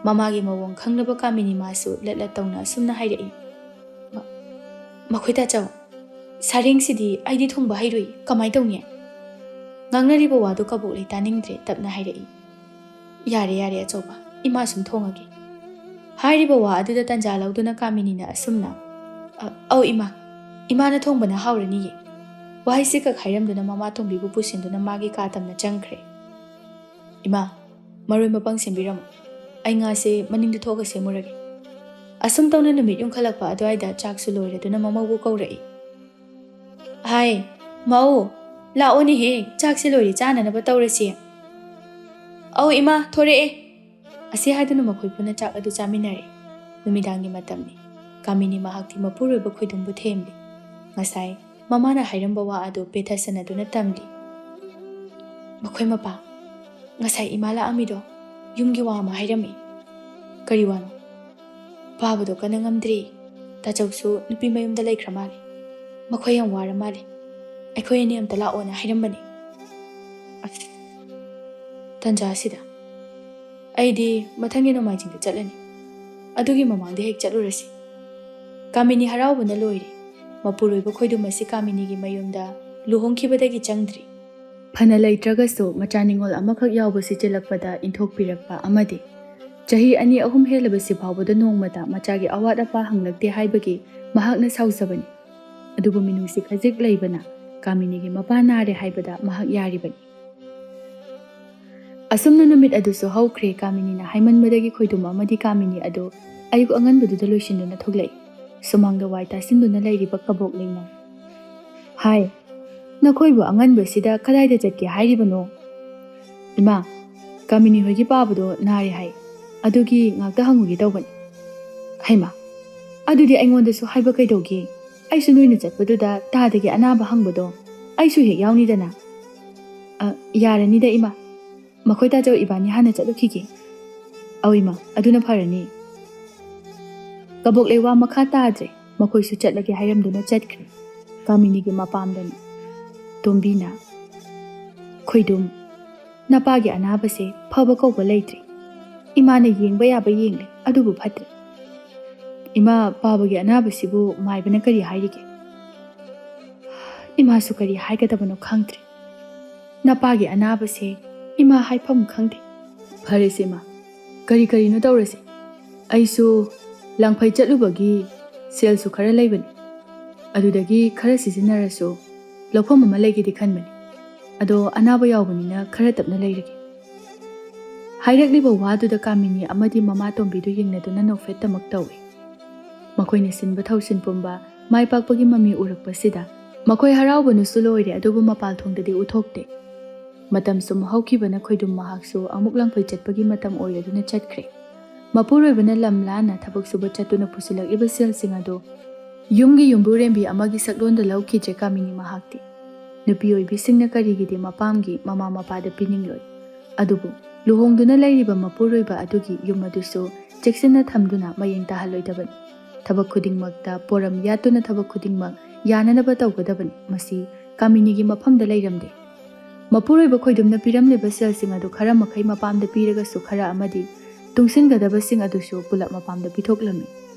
ꯃꯃꯥꯒꯤ ꯃꯑꯣꯡ ꯈꯪꯂꯕ ꯀꯥꯃꯤꯅꯤ ꯃꯥꯁꯨ ꯂꯠ ꯂꯠ ꯇꯧꯅ ꯑꯁꯨꯝꯅ ꯍꯥꯏꯔꯛꯏ, "ꯃ-, ꯃꯈꯣꯏ ꯇꯥꯆꯧ, ꯁꯔꯦꯡꯁꯤꯗꯤ ꯑꯩꯗꯤ ꯊꯣꯡꯕ ꯍꯩꯔꯨꯏ, ꯀꯃꯥꯏ ꯇꯧꯅꯤ?" ꯉꯥꯡꯅꯔꯤꯕ ꯋꯥꯗꯨ ꯀꯕꯣꯛꯂꯩ ꯇꯥꯅꯤꯡꯗ꯭ꯔꯦ, ꯇꯞꯅ ꯍꯥꯏꯔꯛꯏ, "ꯌꯥꯔꯦ, ꯌꯥꯔꯦ ꯑꯆꯧꯕ, ꯏꯃꯥ ꯁꯨꯝ ꯊꯣꯡꯉꯒꯦ꯫" ꯍꯥꯏꯔꯤꯕ ꯋꯥ ꯑꯗꯨꯗ ꯇꯟꯖꯥ ꯂꯧꯗꯨꯅ ꯀꯥꯃꯤꯅꯤꯅ ꯑꯁꯨꯝꯅ, "ꯑ-, ꯑꯧ ꯏꯃꯥ, ꯏꯃꯥꯅ ꯊꯣꯡꯕꯅ ꯍꯥꯎꯔꯅꯤꯌꯦ꯫" ꯋꯥꯍꯩꯁꯤ ꯀꯛ ꯍꯥꯏꯔꯝꯗꯨꯅ ꯃꯃꯥ ꯇꯣꯝꯕꯤꯕꯨ ꯄꯨꯁꯤꯟꯗꯨꯅ ꯃꯥꯒꯤ ꯀꯥ ꯇꯝꯅ ꯆꯪꯈ꯭ꯔꯦ꯫ "ꯏꯃꯥ, ꯃꯔꯣꯏ ꯃꯄꯪ ꯁꯦꯝꯕꯤꯔꯝꯃꯨ꯫ ꯑꯩ ꯉꯥꯁꯦ ꯃꯅꯤꯡꯗ ꯊꯣꯛꯑꯒ ꯁꯦꯝꯃꯨꯔꯒꯦ꯫ ꯑꯁꯨꯝ ꯇꯧꯅ ꯅꯨꯃꯤꯠ ꯌꯨꯡꯈꯠꯂꯛꯄ ꯑꯗꯨꯋꯥꯏꯗ ꯆꯥꯛꯁꯨ ꯂꯣꯏꯔꯗꯨꯅ ꯃꯃꯧꯕꯨ ꯀꯧꯔꯛꯏ꯫ "ꯍꯥꯏ, ꯃꯧ, ꯂꯥꯛꯑꯣꯅꯦꯍꯦ, ꯆꯥꯛꯁꯦ ꯂꯣꯏꯔꯦ, ꯆꯥꯅꯅꯕ ꯇꯧꯔꯁꯤ꯫" "ꯑꯧ ꯏꯃꯥ, ꯊꯣꯔꯛꯑꯦ꯫" ꯑꯁꯤ ꯍꯥꯏꯗꯨꯅ ꯃꯈꯣꯏ ꯄꯨꯟꯅ ꯆꯥꯛ ꯑꯗꯨ ꯆꯥꯃꯤꯟꯅꯔꯦ꯫ ꯅꯨꯃꯤꯗꯥꯡꯒꯤ ꯃꯇꯝꯅꯤ꯫ ꯀꯥꯃꯤꯅꯤ ꯃꯍꯥꯛꯇꯤ ꯃꯄꯨꯔꯣꯏꯕ ꯈꯣꯏꯗꯨꯝꯕꯨ ꯊꯦꯝꯂꯤ꯫ ꯉꯁꯥꯏ ꯃꯃꯥꯅ ꯍꯥꯏꯔꯝꯕ ꯋꯥ ꯑꯗꯨ ꯄꯦꯊꯁꯟꯅꯗꯨꯅ ꯇꯝꯂꯤ꯫ "ꯃꯈꯣꯏ ꯃꯄꯥ, ꯉꯁꯥꯏ ꯏꯃꯥ ꯂꯥꯛꯑꯝꯃꯤꯗꯣ ꯌꯨꯝꯒꯤ ꯋꯥ ꯑꯃ ꯍꯥꯏꯔꯝꯃꯤ꯫" "ꯀꯔꯤ ꯋꯥꯅꯣ?" "ꯄꯥꯕꯗꯣ ꯀꯟꯅ ꯉꯝꯗ꯭ꯔꯦ꯫ ꯇꯥꯆꯧꯁꯨ ꯅꯨꯄꯤ ꯃꯌꯨꯝꯗ ꯂꯩꯈ꯭ꯔ ꯃꯥꯜꯂꯦ꯫ ꯃꯈꯣꯏ ꯌꯥꯝ ꯋꯥꯔ ꯃꯥꯜꯂꯦ꯫ ꯑꯩꯈꯣꯏ ꯑꯅꯤ ꯑꯝꯇ ꯂꯥꯛꯑꯣꯅ ꯍꯥꯏꯔꯝꯕꯅꯤ꯫" ꯑꯁ, ꯇꯟꯖꯥ ꯑꯁꯤꯗ ꯑꯩꯗꯤ ꯃꯊꯪꯒꯤ ꯅꯣꯡꯃꯥꯏꯖꯤꯡꯗ ꯆꯠꯂꯅꯤ꯫ ꯑꯗꯨꯒꯤ ꯃꯃꯥꯡꯗ ꯍꯦꯛ ꯆꯠꯂꯨꯔꯁꯤ꯫ ꯀꯥꯃꯤꯅꯤ ꯍꯔꯥꯎꯕꯅ ꯂꯣꯏꯔꯦ꯫ ꯃꯄꯨꯔꯣꯏꯕ ꯈꯣꯏꯗꯨꯝ ꯑꯁꯤ ꯀꯥꯃꯤꯅꯤꯒꯤ ꯃꯌꯨꯝꯗ ꯂꯨꯍꯣꯡꯈꯤꯕꯗꯒꯤ ꯆꯪꯗ꯭ꯔꯤ꯫ ꯐꯅ ꯂꯩꯇ꯭ꯔꯒꯁꯨ ꯃꯆꯥ ꯅꯤꯉꯣꯜ ꯑꯃꯈꯛ ꯌꯥꯎꯕꯁꯤ ꯆꯦꯜꯂꯛꯄꯗ ꯏꯟꯊꯣꯛꯄꯤꯔꯛꯄ ꯑꯃꯗꯤ ꯆꯍꯤ ꯑꯅꯤ ꯑꯍꯨꯝ ꯍꯦꯜꯂꯕꯁꯤ ꯐꯥꯎꯕꯗ ꯅꯣꯡꯃꯇ ꯃꯆꯥꯒꯤ ꯑꯋꯥꯠ ꯑꯄꯥ ꯍꯪꯂꯛꯇꯦ ꯍꯥꯏꯕꯒꯤ ꯃꯍꯥꯛꯅ ꯁꯥꯎꯖꯕꯅꯤ꯫ ꯑꯗꯨꯕꯨ ꯃꯤꯅꯨꯡꯁꯤ ꯈꯖꯤꯛ ꯂꯩꯕꯅ ꯀꯥꯃꯤꯅꯤꯒꯤ ꯃꯄꯥ ꯅꯥꯔꯦ ꯍꯥꯏꯕꯗ ꯃꯍꯥꯛ ꯌꯥꯔꯤꯕꯅꯤ꯫ ꯑꯁꯨꯝꯅ ꯅꯨꯃꯤꯠ ꯑꯗꯨꯁꯨ ꯍꯧꯈ꯭ꯔꯦ꯫ ꯀꯥꯃꯤꯅꯤꯅ ꯍꯥꯏꯃꯟꯕꯗꯒꯤ ꯈꯣꯏꯗꯨꯝ ꯑꯃꯗꯤ ꯀꯥꯃꯤꯅꯤ ꯑꯗꯨ ꯑꯌꯨꯛ ꯑꯉꯟꯕꯗꯨꯗ ꯂꯣꯏꯁꯤꯟꯗꯨꯅ ꯊꯣꯛꯂꯛꯏ꯫ ꯁꯨꯃꯥꯡꯗ ꯋꯥꯏ ꯇꯥꯁꯤꯟꯗꯨꯅ ꯂꯩꯔꯤꯕ ꯀꯕꯣꯛ ꯂꯩꯅ꯫ "ꯍꯥꯏ, ꯅꯈꯣꯏꯕꯨ ꯑꯉꯟꯕꯁꯤꯗ ꯀꯗꯥꯏꯗ ꯆꯠꯀꯦ ꯍꯥꯏꯔꯤꯕꯅꯣ?" "ꯏꯃꯥ, ꯀꯥꯃꯤꯅꯤ ꯍꯣꯏꯒꯤ ꯄꯥꯕꯗꯣ ꯅꯥꯔꯦ ꯍꯥꯏ, ꯑꯗꯨꯒꯤ ꯉꯥꯛꯇ ꯍꯪꯉꯨꯒꯦ ꯇꯧꯕꯅꯤ꯫" "ꯍꯩꯃꯥ, ꯑꯗꯨꯗꯤ ꯑꯩꯉꯣꯟꯗꯁꯨ ꯍꯥꯏꯕ ꯀꯩꯗꯧꯒꯦ? ꯑꯩꯁꯨ ꯅꯣꯏꯅ ꯆꯠꯄꯗꯨꯗ ꯇꯥꯗꯒꯤ ꯑꯅꯥꯕ ꯍꯪꯕꯗꯣ ꯑꯩꯁꯨ ꯍꯦꯛ ꯌꯥꯎꯅꯤꯗꯅ꯫" "ꯑ, ꯌꯥꯔꯅꯤꯗ ꯏꯃꯥ, ꯃꯈꯣꯏ ꯇꯥꯆꯧ ꯏꯕꯥꯅꯤ ꯍꯥꯟꯅ ꯆꯠꯂꯨꯈꯤꯒꯦ꯫" "ꯑꯧ ꯏꯃꯥ, ꯑꯗꯨꯅ ꯐꯔꯅꯤ꯫" ꯀꯕꯣꯛ ꯂꯩ ꯋꯥ ꯃꯈꯥ ꯇꯥꯗ꯭ꯔꯦ꯫ ꯃꯈꯣꯏꯁꯨ ꯆꯠꯂꯒꯦ ꯍꯥꯏꯔꯝꯗꯨꯅ ꯆꯠꯈ꯭ꯔꯦ꯫ ꯀꯥꯃꯤꯅꯤꯒꯤ ꯃꯄꯥꯝꯗꯅꯤ꯫ ꯇꯣꯝꯕꯤꯅ, "ꯈꯣꯏꯗꯨꯝ, ꯅꯄꯥꯒꯤ ꯑꯅꯥꯕꯁꯦ ꯐꯕ ꯀꯧꯕ ꯂꯩꯇ꯭ꯔꯦ꯫ ꯏꯃꯥꯅ ꯌꯦꯡꯕ ꯌꯥꯕ ꯌꯦꯡꯂꯦ, ꯑꯗꯨꯕꯨ ꯐꯠꯇ꯭ꯔꯦ꯫ ꯏꯃꯥ, ꯄꯥꯕꯒꯤ ꯑꯅꯥꯕꯁꯤꯕꯨ ꯃꯥꯏꯕꯅ ꯀꯔꯤ ꯍꯥꯏꯔꯤꯒꯦ?" "ꯏꯃꯥꯁꯨ ꯀꯔꯤ ꯍꯥꯏꯒꯗꯕꯅꯣ ꯈꯪꯗ꯭ꯔꯦ꯫ ꯅꯄꯥꯒꯤ ꯑꯅꯥꯕꯁꯦ ꯏꯃꯥ ꯍꯥꯏꯐꯝ ꯈꯪꯗꯦ꯫" "ꯐꯔꯦꯁꯦ ꯏꯃꯥ, ꯀꯔꯤ ꯀꯔꯤꯅꯣ ꯇꯧꯔꯁꯦ꯫ ꯑꯩꯁꯨ ꯂꯥꯡꯐꯩ ꯆꯠꯂꯨꯕꯒꯤ ꯁꯦꯜꯁꯨ ꯈꯔ ꯂꯩꯕꯅꯤ꯫ ꯑꯗꯨꯗꯒꯤ ꯈꯔ ꯁꯤꯖꯤꯟꯅꯔꯁꯨ ꯂꯧꯐꯝ ꯑꯃ ꯂꯩꯒꯦꯗꯤ ꯈꯟꯕꯅꯤ꯫ ꯑꯗꯣ ꯑꯅꯥꯕ ꯌꯥꯎꯕꯅꯤꯅ ꯈꯔ ꯇꯞꯅ ꯂꯩꯔꯒꯦ꯫" ꯍꯥꯏꯔꯛꯂꯤꯕ ꯋꯥꯗꯨꯗ ꯀꯥꯃꯤꯅꯤ ꯑꯃꯗꯤ ꯃꯃꯥ ꯇꯣꯝꯕꯤꯗꯨ ꯌꯦꯡꯅꯗꯨꯅ ꯅꯣꯛꯐꯦꯠꯇꯃꯛ ꯇꯧꯏ꯫ ꯃꯈꯣꯏꯅ ꯁꯤꯟꯕ ꯊꯧꯁꯤꯟ ꯄꯨꯝꯕ ꯃꯥꯏ ꯄꯥꯛꯄꯒꯤ ꯃꯃꯤ ꯎꯔꯛꯄꯁꯤꯗ ꯃꯈꯣꯏ ꯍꯔꯥꯎꯕꯅꯁꯨ ꯂꯣꯏꯔꯦ, ꯑꯗꯨꯕꯨ ꯃꯄꯥꯜ ꯊꯣꯡꯗꯗꯤ ꯎꯠꯊꯣꯛꯇꯦ꯫ ꯃꯇꯝꯁꯨ ꯍꯧꯈꯤꯕꯅ ꯈꯣꯏꯗꯨꯝ ꯃꯍꯥꯛꯁꯨ ꯑꯃꯨꯛ ꯂꯪꯐꯩ ꯆꯠꯄꯒꯤ ꯃꯇꯝ ꯑꯣꯏꯔꯗꯨꯅ ꯆꯠꯈ꯭ꯔꯦ꯫ ꯃꯄꯨꯔꯣꯏꯕꯅ ꯂꯝ ꯂꯥꯟꯅ ꯊꯕꯛ ꯁꯨꯕ ꯆꯠꯇꯨꯅ ꯄꯨꯁꯤꯜꯂꯛꯂꯤꯕ ꯁꯦꯜꯁꯤꯡ ꯑꯗꯨ ꯌꯨꯝꯒꯤ ꯌꯨꯝꯕꯨꯔꯦꯝꯕꯤ ꯑꯃꯒꯤ ꯁꯛꯂꯣꯟꯗ ꯂꯧꯈꯤꯗ꯭ꯔꯦ ꯀꯥꯃꯤꯅꯤ ꯃꯍꯥꯛꯇꯤ꯫ ꯅꯨꯄꯤ ꯑꯣꯏꯕꯤꯁꯤꯡꯅ ꯀꯔꯤꯒꯤꯗꯤ ꯃꯄꯥꯝꯒꯤ ꯃꯃꯥ ꯃꯄꯥꯗ ꯄꯤꯅꯤꯡꯂꯣꯏ? ꯑꯗꯨꯕꯨ ꯂꯨꯍꯣꯡꯗꯨꯅ ꯂꯩꯔꯤꯕ ꯃꯄꯨꯔꯣꯏꯕ ꯑꯗꯨꯒꯤ ꯌꯨꯝ ꯑꯗꯨꯁꯨ ꯆꯦꯛꯁꯤꯟꯅ ꯊꯝꯗꯨꯅ ꯃꯌꯦꯡ ꯇꯥꯍꯜꯂꯣꯏꯗꯕꯅꯤ꯫ ꯊꯕꯛ ꯈꯨꯗꯤꯡꯃꯛꯇ ꯄꯣꯔꯝ ꯌꯥꯠꯇꯨꯅ ꯊꯕꯛ ꯈꯨꯗꯤꯡꯃꯛ ꯌꯥꯅꯅꯕ ꯇꯧꯒꯗꯕꯅꯤ꯫ ꯃꯁꯤ ꯀꯥꯃꯤꯅꯤꯒꯤ ꯃꯐꯝꯗ ꯂꯩꯔꯝꯗꯦ꯫ ꯃꯄꯨꯔꯣꯏꯕ ꯈꯣꯏꯗꯨꯝꯅ ꯄꯤꯔꯝꯂꯤꯕ ꯁꯦꯜꯁꯤꯡ ꯑꯗꯨ ꯈꯔ ꯃꯈꯩ ꯃꯄꯥꯝꯗ ꯄꯤꯔꯒꯁꯨ ꯈꯔ ꯑꯃꯗꯤ ꯇꯨꯡꯁꯤꯟꯒꯗꯕꯁꯤꯡ ꯑꯗꯨꯁꯨ ꯄꯨꯂꯞ ꯃꯄꯥꯝꯗ ꯄꯤꯊꯣꯛꯂꯝꯃꯤ꯫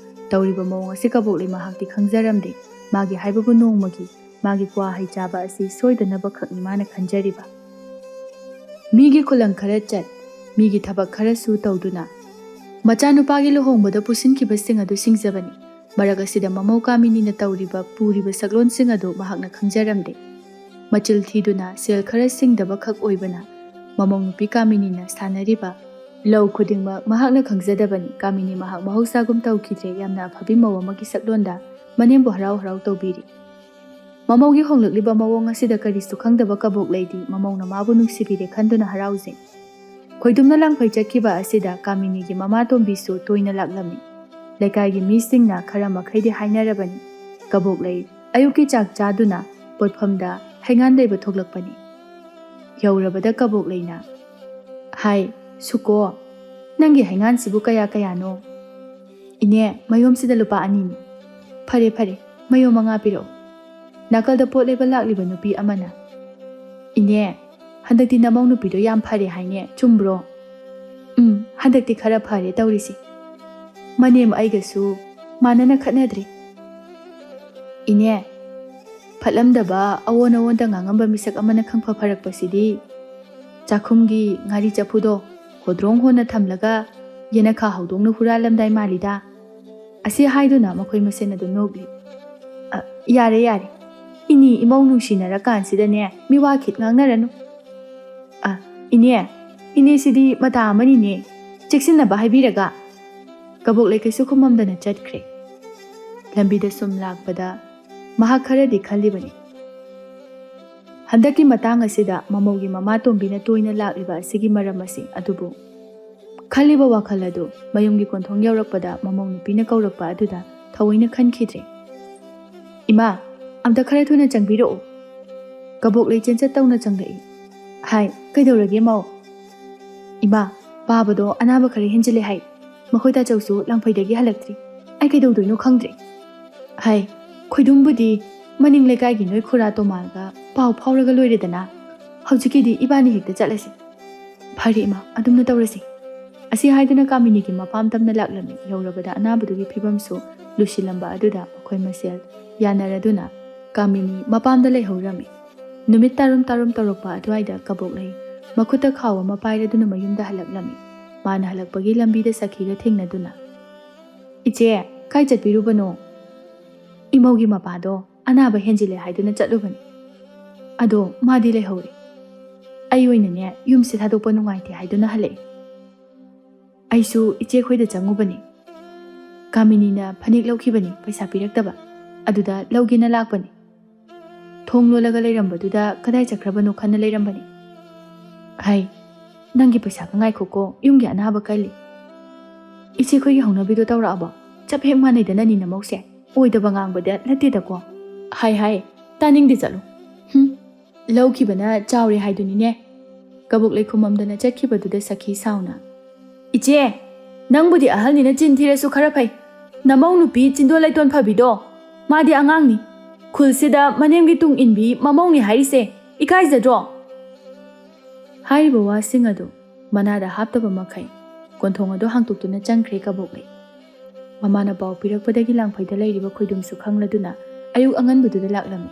ꯇꯧꯔꯤꯕ ꯃꯑꯣꯡ ꯑꯁꯤ ꯀꯕꯣꯛꯂꯩ ꯃꯍꯥꯛꯇꯤ ꯈꯪꯖꯔꯝꯗꯦ꯫ ꯃꯥꯒꯤ ꯍꯥꯏꯕꯕꯨ ꯅꯣꯡꯃꯒꯤ ꯃꯥꯒꯤ ꯀ꯭ꯋꯥ ꯍꯩ ꯆꯥꯕ ꯑꯁꯤ ꯁꯣꯏꯗꯅꯕ ꯈꯛꯅꯤ ꯃꯥꯅ ꯈꯟꯖꯔꯤꯕ꯫ ꯃꯤꯒꯤ ꯈꯨꯂꯪ ꯈꯔ ꯆꯠ, ꯃꯤꯒꯤ ꯊꯕꯛ ꯈꯔꯁꯨ ꯇꯧꯗꯨꯅ ꯃꯆꯥꯅꯨꯄꯥꯒꯤ ꯂꯨꯍꯣꯡꯕꯗ ꯄꯨꯁꯤꯟꯈꯤꯕꯁꯤꯡ ꯑꯗꯨ ꯁꯤꯡꯖꯕꯅꯤ꯫ ꯃꯔꯛ ꯑꯁꯤꯗ ꯃꯃꯧ ꯀꯥꯃꯤꯅꯤꯅ ꯇꯧꯔꯤꯕ ꯄꯨꯔꯤꯕ ꯁꯛꯂꯣꯟꯁꯤꯡ ꯑꯗꯨ ꯃꯍꯥꯛꯅ ꯈꯪꯖꯔꯝꯗꯦ꯫ ꯃꯆꯤꯜ ꯊꯤꯗꯨꯅ ꯁꯦꯜ ꯈꯔ ꯁꯤꯡꯗꯕ ꯈꯛ ꯑꯣꯏꯕꯅ ꯃꯃꯧ ꯅꯨꯄꯤ ꯀꯥꯃꯤꯅꯤꯅ ꯁꯥꯟꯅꯔꯤꯕ ꯂꯧ ꯈꯨꯗꯤꯡꯃꯛ ꯃꯍꯥꯛꯅ ꯈꯪꯖꯗꯕꯅꯤ꯫ ꯀꯥꯃꯤꯅꯤ ꯃꯍꯥꯛ ꯃꯍꯧꯁꯥꯒꯨꯝ ꯇꯧꯈꯤꯗ꯭ꯔꯦ꯫ ꯌꯥꯝꯅ ꯑꯐꯕꯤ ꯃꯧ ꯑꯃꯒꯤ ꯁꯛꯂꯣꯟꯗ ꯃꯅꯦꯝꯕꯨ ꯍꯔꯥꯎ ꯍꯔꯥꯎ ꯇꯧꯕꯤꯔꯤ꯫ ꯃꯃꯧꯒꯤ ꯍꯣꯡꯂꯛꯂꯤꯕ ꯃꯑꯣꯡ ꯑꯁꯤꯗ ꯀꯔꯤꯁꯨ ꯈꯪꯗꯕ ꯀꯕꯣꯛꯂꯩꯗꯤ ꯃꯃꯧꯅ ꯃꯥꯕꯨ ꯅꯨꯡꯁꯤꯕꯤꯔꯦ ꯈꯟꯗꯨꯅ ꯍꯔꯥꯎꯖꯩ꯫ ꯈꯣꯏꯗꯨꯝꯅ ꯂꯥꯡꯐꯩ ꯆꯠꯈꯤꯕ ꯑꯁꯤꯗ ꯀꯥꯃꯤꯅꯤꯒꯤ ꯃꯃꯥ ꯇꯣꯝꯕꯤꯁꯨ ꯇꯣꯏꯅ ꯂꯥꯛꯂꯝꯃꯤ꯫ ꯂꯩꯀꯥꯏꯒꯤ ꯃꯤꯁꯤꯡꯅ ꯈꯔ ꯃꯈꯩꯗꯤ ꯍꯥꯏꯅꯔꯕꯅꯤ꯫ ꯀꯕꯣꯛꯂꯩ ꯑꯌꯨꯛꯀꯤ ꯆꯥꯛ ꯆꯥꯗꯨꯅ ꯄꯣꯠꯐꯝꯗ ꯍꯩꯉꯥꯟ ꯂꯩꯕ ꯊꯣꯛꯂꯛꯄꯅꯤ꯫ ꯌꯧꯔꯕꯗ ꯀꯕꯣꯛꯂꯩꯅ, "ꯍꯥꯏ, ꯁꯨꯀꯣ, ꯅꯪꯒꯤ ꯍꯩꯉꯥꯟꯁꯤꯕꯨ ꯀꯌꯥ ꯀꯌꯥꯅꯣ?" "ꯏꯅꯦ, ꯃꯌꯣꯝꯁꯤꯗ ꯂꯨꯄꯥ ꯑꯅꯤꯅꯤ꯫" "ꯐꯔꯦ, ꯐꯔꯦ, ꯃꯌꯣꯝ ꯃꯉꯥ ꯄꯤꯔꯛꯎ꯫" ꯅꯥꯀꯜꯗ ꯄꯣꯠ ꯂꯩꯕ ꯂꯥꯛꯂꯤꯕ ꯅꯨꯄꯤ ꯑꯃꯅ, "ꯏꯅꯦ, ꯍꯟꯗꯛꯇꯤ ꯅꯃꯧ ꯅꯨꯄꯤꯗꯣ ꯌꯥꯝ ꯐꯔꯦ ꯍꯥꯏꯅꯦ, ꯆꯨꯝꯕ꯭ꯔꯣ?" "ꯎꯝ, ꯍꯟꯗꯛꯇꯤ ꯈꯔ ꯐꯔꯦ ꯇꯧꯔꯤꯁꯦ꯫ ꯃꯅꯦꯝ ꯑꯩꯒꯁꯨ ꯃꯥꯟꯅꯅ ꯈꯠꯅꯗ꯭ꯔꯦ꯫" "ꯏꯅꯦ, ꯐꯠꯂꯝꯗꯕ ꯑꯑꯣꯟ ꯑꯑꯣꯟꯗ ꯉꯥꯡꯉꯝꯕ ꯃꯤꯁꯛ ꯑꯃꯅ ꯈꯪꯐ ꯐꯔꯛꯄꯁꯤꯗꯤ꯫ ꯆꯥꯛꯈꯨꯝꯒꯤ ꯉꯥꯔꯤ ꯆꯐꯨꯗꯣ ꯍꯣꯗ꯭ꯔꯣꯡ ꯍꯣꯟꯅ ꯊꯝꯂꯒ ꯌꯦꯅꯈꯥ ꯍꯧꯗꯣꯡꯅ ꯍꯨꯔꯥꯜꯂꯝꯗꯥꯏ ꯃꯥꯜꯂꯤꯗ꯫" ꯑꯁꯤ ꯍꯥꯏꯗꯨꯅ ꯃꯈꯣꯏ ꯃꯁꯦꯟ ꯑꯗꯨ ꯅꯣꯛꯂꯤ꯫ "ꯑ, ꯌꯥꯔꯦ, ꯌꯥꯔꯦ꯫ ꯏꯅꯤ ꯏꯃꯧ ꯅꯨꯡꯁꯤꯅꯔꯀꯥꯟꯁꯤꯗꯅꯦ, ꯃꯤꯋꯥ ꯈꯤꯠ ꯉꯥꯡꯅꯔꯅꯨ꯫ ꯑ, ꯏꯅꯦ, "ꯏꯅꯦꯁꯤꯗꯤ ꯃꯇꯥ ꯑꯃꯅꯤꯅꯦ, ꯆꯦꯛꯁꯤꯟꯅꯕ ꯍꯥꯏꯕꯤꯔꯒ?" ꯀꯕꯣꯛꯂꯩ ꯀꯩꯁꯨ ꯈꯨꯝꯃꯝꯗꯅ ꯆꯠꯈ꯭ꯔꯦ꯫ ꯂꯝꯕꯤꯗ ꯁꯨꯝ ꯂꯥꯛꯄꯗ ꯃꯍꯥꯛ ꯈꯔꯗꯤ ꯈꯜꯂꯤꯕꯅꯤ꯫ ꯍꯟꯗꯛꯀꯤ ꯃꯇꯥꯡ ꯑꯁꯤꯗ ꯃꯃꯧꯒꯤ ꯃꯃꯥ ꯇꯣꯝꯕꯤꯅ ꯇꯣꯏꯅ ꯂꯥꯛꯂꯤꯕ ꯑꯁꯤꯒꯤ ꯃꯔꯝ ꯑꯁꯤ ꯑꯗꯨꯕꯨ ꯈꯜꯂꯤꯕ ꯋꯥꯈꯜ ꯑꯗꯨ ꯃꯌꯨꯝꯒꯤ ꯀꯣꯟꯊꯣꯡ ꯌꯧꯔꯛꯄꯗ ꯃꯃꯧ ꯅꯨꯄꯤꯅ ꯀꯧꯔꯛꯄ ꯑꯗꯨꯗ ꯊꯑꯣꯏꯅ ꯈꯟꯈꯤꯗ꯭ꯔꯦ꯫ "ꯏꯃꯥ, ꯑꯝꯇ ꯈꯔ ꯊꯨꯅ ꯆꯪꯕꯤꯔꯛꯎ꯫" ꯀꯕꯣꯛꯂꯩ ꯆꯦꯟꯆꯠ ꯇꯧꯅ ꯆꯪꯂꯛꯏ꯫ "ꯍꯥꯏ, ꯀꯩꯗꯧꯔꯒꯦ ꯃꯧ?" "ꯏꯃꯥ, ꯄꯥꯕꯗꯣ ꯑꯅꯥꯕ ꯈꯔ ꯍꯦꯟꯖꯤꯜꯂꯦ ꯍꯥꯏ꯫ ꯃꯈꯣꯏ ꯇꯥꯆꯧꯁꯨ ꯂꯥꯡꯐꯩꯗꯒꯤ ꯍꯜꯂꯛꯇ꯭ꯔꯤ꯫ ꯑꯩ ꯀꯩꯗꯧꯗꯣꯏꯅꯣ ꯈꯪꯗ꯭ꯔꯦ꯫" "ꯍꯥꯏ, ꯈꯣꯏꯗꯨꯝꯕꯨꯗꯤ ꯃꯅꯤꯡ ꯂꯩꯀꯥꯏꯒꯤ ꯅꯣꯏ ꯈꯨꯔꯥ ꯇꯣꯃꯥꯒ ꯄꯥꯎ ꯐꯥꯎꯔꯒ ꯂꯣꯏꯔꯦꯗꯅ꯫ ꯍꯧꯖꯤꯛꯀꯤꯗꯤ ꯏꯕꯥꯅꯤ ꯍꯦꯛꯇ ꯆꯠꯂꯁꯤ꯫" "ꯐꯔꯦ ꯏꯃꯥ, ꯑꯗꯨꯝꯅ ꯇꯧꯔꯁꯤ꯫" ꯑꯁꯤ ꯍꯥꯏꯗꯨꯅ ꯀꯥꯃꯤꯅꯤꯒꯤ ꯃꯄꯥꯝ ꯇꯝꯅ ꯂꯥꯛꯂꯝꯃꯤ꯫ ꯌꯧꯔꯕꯗ ꯑꯅꯥꯕꯗꯨꯒꯤ ꯐꯤꯕꯝꯁꯨ ꯂꯨꯁꯤꯜꯂꯝꯕ ꯑꯗꯨꯗ ꯃꯈꯣꯏ ꯃꯁꯦꯜ ꯌꯥꯅꯔꯗꯨꯅ ꯀꯥꯃꯤꯅꯤ ꯃꯄꯥꯝꯗ ꯂꯩꯍꯧꯔꯝꯃꯤ꯫ ꯅꯨꯃꯤꯠ ꯇꯥꯔꯨꯝ ꯇꯥꯔꯨꯝ ꯇꯧꯔꯛꯄ ꯑꯗꯨꯋꯥꯏꯗ ꯀꯕꯣꯛꯂꯩ ꯃꯈꯨꯠꯇ ꯈꯥꯎ ꯑꯃ ꯄꯥꯏꯔꯗꯨꯅ ꯃꯌꯨꯝꯗ ꯍꯜꯂꯛꯂꯝꯃꯤ꯫ ꯃꯥꯅ ꯍꯜꯂꯛꯄꯒꯤ ꯂꯝꯕꯤꯗ ꯁꯈꯤꯒ ꯊꯦꯡꯅꯗꯨꯅ, "ꯏꯆꯦ, ꯀꯥꯏ ꯆꯠꯄꯤꯔꯨꯕꯅꯣ?" "ꯏꯃꯧꯒꯤ ꯃꯄꯥꯗꯣ ꯑꯅꯥꯕ ꯍꯦꯟꯖꯤꯜꯂꯦ ꯍꯥꯏꯗꯨꯅ ꯆꯠꯂꯨꯕꯅꯤ꯫ ꯑꯗꯣ ꯃꯥꯗꯤ ꯂꯩꯍꯧꯔꯦ꯫ ꯑꯩ ꯑꯣꯏꯅꯅꯦ ꯌꯨꯝꯁꯦ ꯊꯥꯗꯣꯛꯄ ꯅꯨꯡꯉꯥꯏꯇꯦ ꯍꯥꯏꯗꯨꯅ ꯍꯜꯂꯛꯑꯦ꯫ ꯑꯩꯁꯨ ꯏꯆꯦ ꯈꯣꯏꯗ ꯆꯪꯉꯨꯕꯅꯤ꯫ ꯀꯥꯃꯤꯅꯤꯅ ꯐꯅꯦꯛ ꯂꯧꯈꯤꯕꯅꯤ, ꯄꯩꯁꯥ ꯄꯤꯔꯛꯇꯕ꯫ ꯑꯗꯨꯗ ꯂꯧꯒꯦꯅ ꯂꯥꯛꯄꯅꯤ꯫ ꯊꯣꯡ ꯂꯣꯜꯂꯒ ꯂꯩꯔꯝꯕꯗꯨꯗ ꯀꯗꯥꯏ ꯆꯠꯈ꯭ꯔꯕꯅꯣ ꯈꯟꯅ ꯂꯩꯔꯝꯕꯅꯤ꯫" "ꯍꯥꯏ, ꯅꯪꯒꯤ ꯄꯩꯁꯥꯒ ꯉꯥꯏꯈꯣꯀꯣ, ꯌꯨꯝꯒꯤ ꯑꯅꯥꯕ ꯀꯜꯂꯤ꯫" "ꯏꯆꯦ ꯈꯣꯏꯒꯤ ꯍꯧꯅꯕꯤꯗꯣ ꯇꯧꯔꯛꯑꯕꯣ? ꯆꯞ ꯍꯦꯛ ꯃꯥꯟꯅꯩꯗꯅ ꯅꯤꯅ ꯃꯧꯁꯦ꯫ ꯑꯣꯏꯗꯕ ꯉꯥꯡꯕꯗ ꯅꯠꯇꯦꯗꯀꯣ꯫" "ꯍꯥꯏ, ꯍꯥꯏ, ꯇꯥꯅꯤꯡꯗꯦ, ꯆꯠꯂꯨ꯫ ꯍꯨꯝ, ꯂꯧꯈꯤꯕꯅ ꯆꯥꯎꯔꯦ ꯍꯥꯏꯗꯨꯅꯤꯅꯦ꯫" ꯀꯕꯣꯛꯂꯩ ꯈꯨꯝꯃꯝꯗꯅ ꯆꯠꯈꯤꯕꯗꯨꯗ ꯁꯈꯤ ꯁꯥꯎꯅ, "ꯏꯆꯦ, ꯅꯪꯕꯨꯗꯤ ꯑꯍꯜꯅꯤꯅ ꯆꯤꯟ ꯊꯤꯔꯁꯨ ꯈꯔ ꯐꯩ꯫ ꯅꯃꯧ ꯅꯨꯄꯤ ꯆꯤꯟꯗꯣꯟ ꯂꯩꯇꯣꯟ ꯐꯕꯤꯗꯣ, ꯃꯥꯗꯤ ꯑꯉꯥꯡꯅꯤ꯫ ꯈꯨꯜꯁꯤꯗ ꯃꯅꯦꯝꯒꯤ ꯇꯨꯡ ꯏꯟꯕꯤ ꯃꯃꯧꯅꯤ ꯍꯥꯏꯔꯤꯁꯦ ꯏꯀꯥꯏꯖꯗ꯭ꯔꯣ?" ꯍꯥꯏꯔꯤꯕ ꯋꯥꯁꯤꯡ ꯑꯗꯨ ꯃꯅꯥꯗ ꯍꯥꯞꯇꯕ ꯃꯈꯩ ꯀꯣꯟꯊꯣꯡ ꯑꯗꯨ ꯍꯥꯡꯇꯣꯛꯇꯨꯅ ꯆꯪꯈ꯭ꯔꯦ ꯀꯕꯣꯛꯂꯩ꯫ ꯃꯃꯥꯅ ꯄꯥꯎ ꯄꯤꯔꯛꯄꯗꯒꯤ ꯂꯥꯡꯐꯩꯗ ꯂꯩꯔꯤꯕ ꯈꯣꯏꯗꯨꯝꯁꯨ ꯈꯪꯂꯗꯨꯅ ꯑꯌꯨꯛ ꯑꯉꯟꯕꯗꯨꯗ ꯂꯥꯛꯂꯝꯃꯤ꯫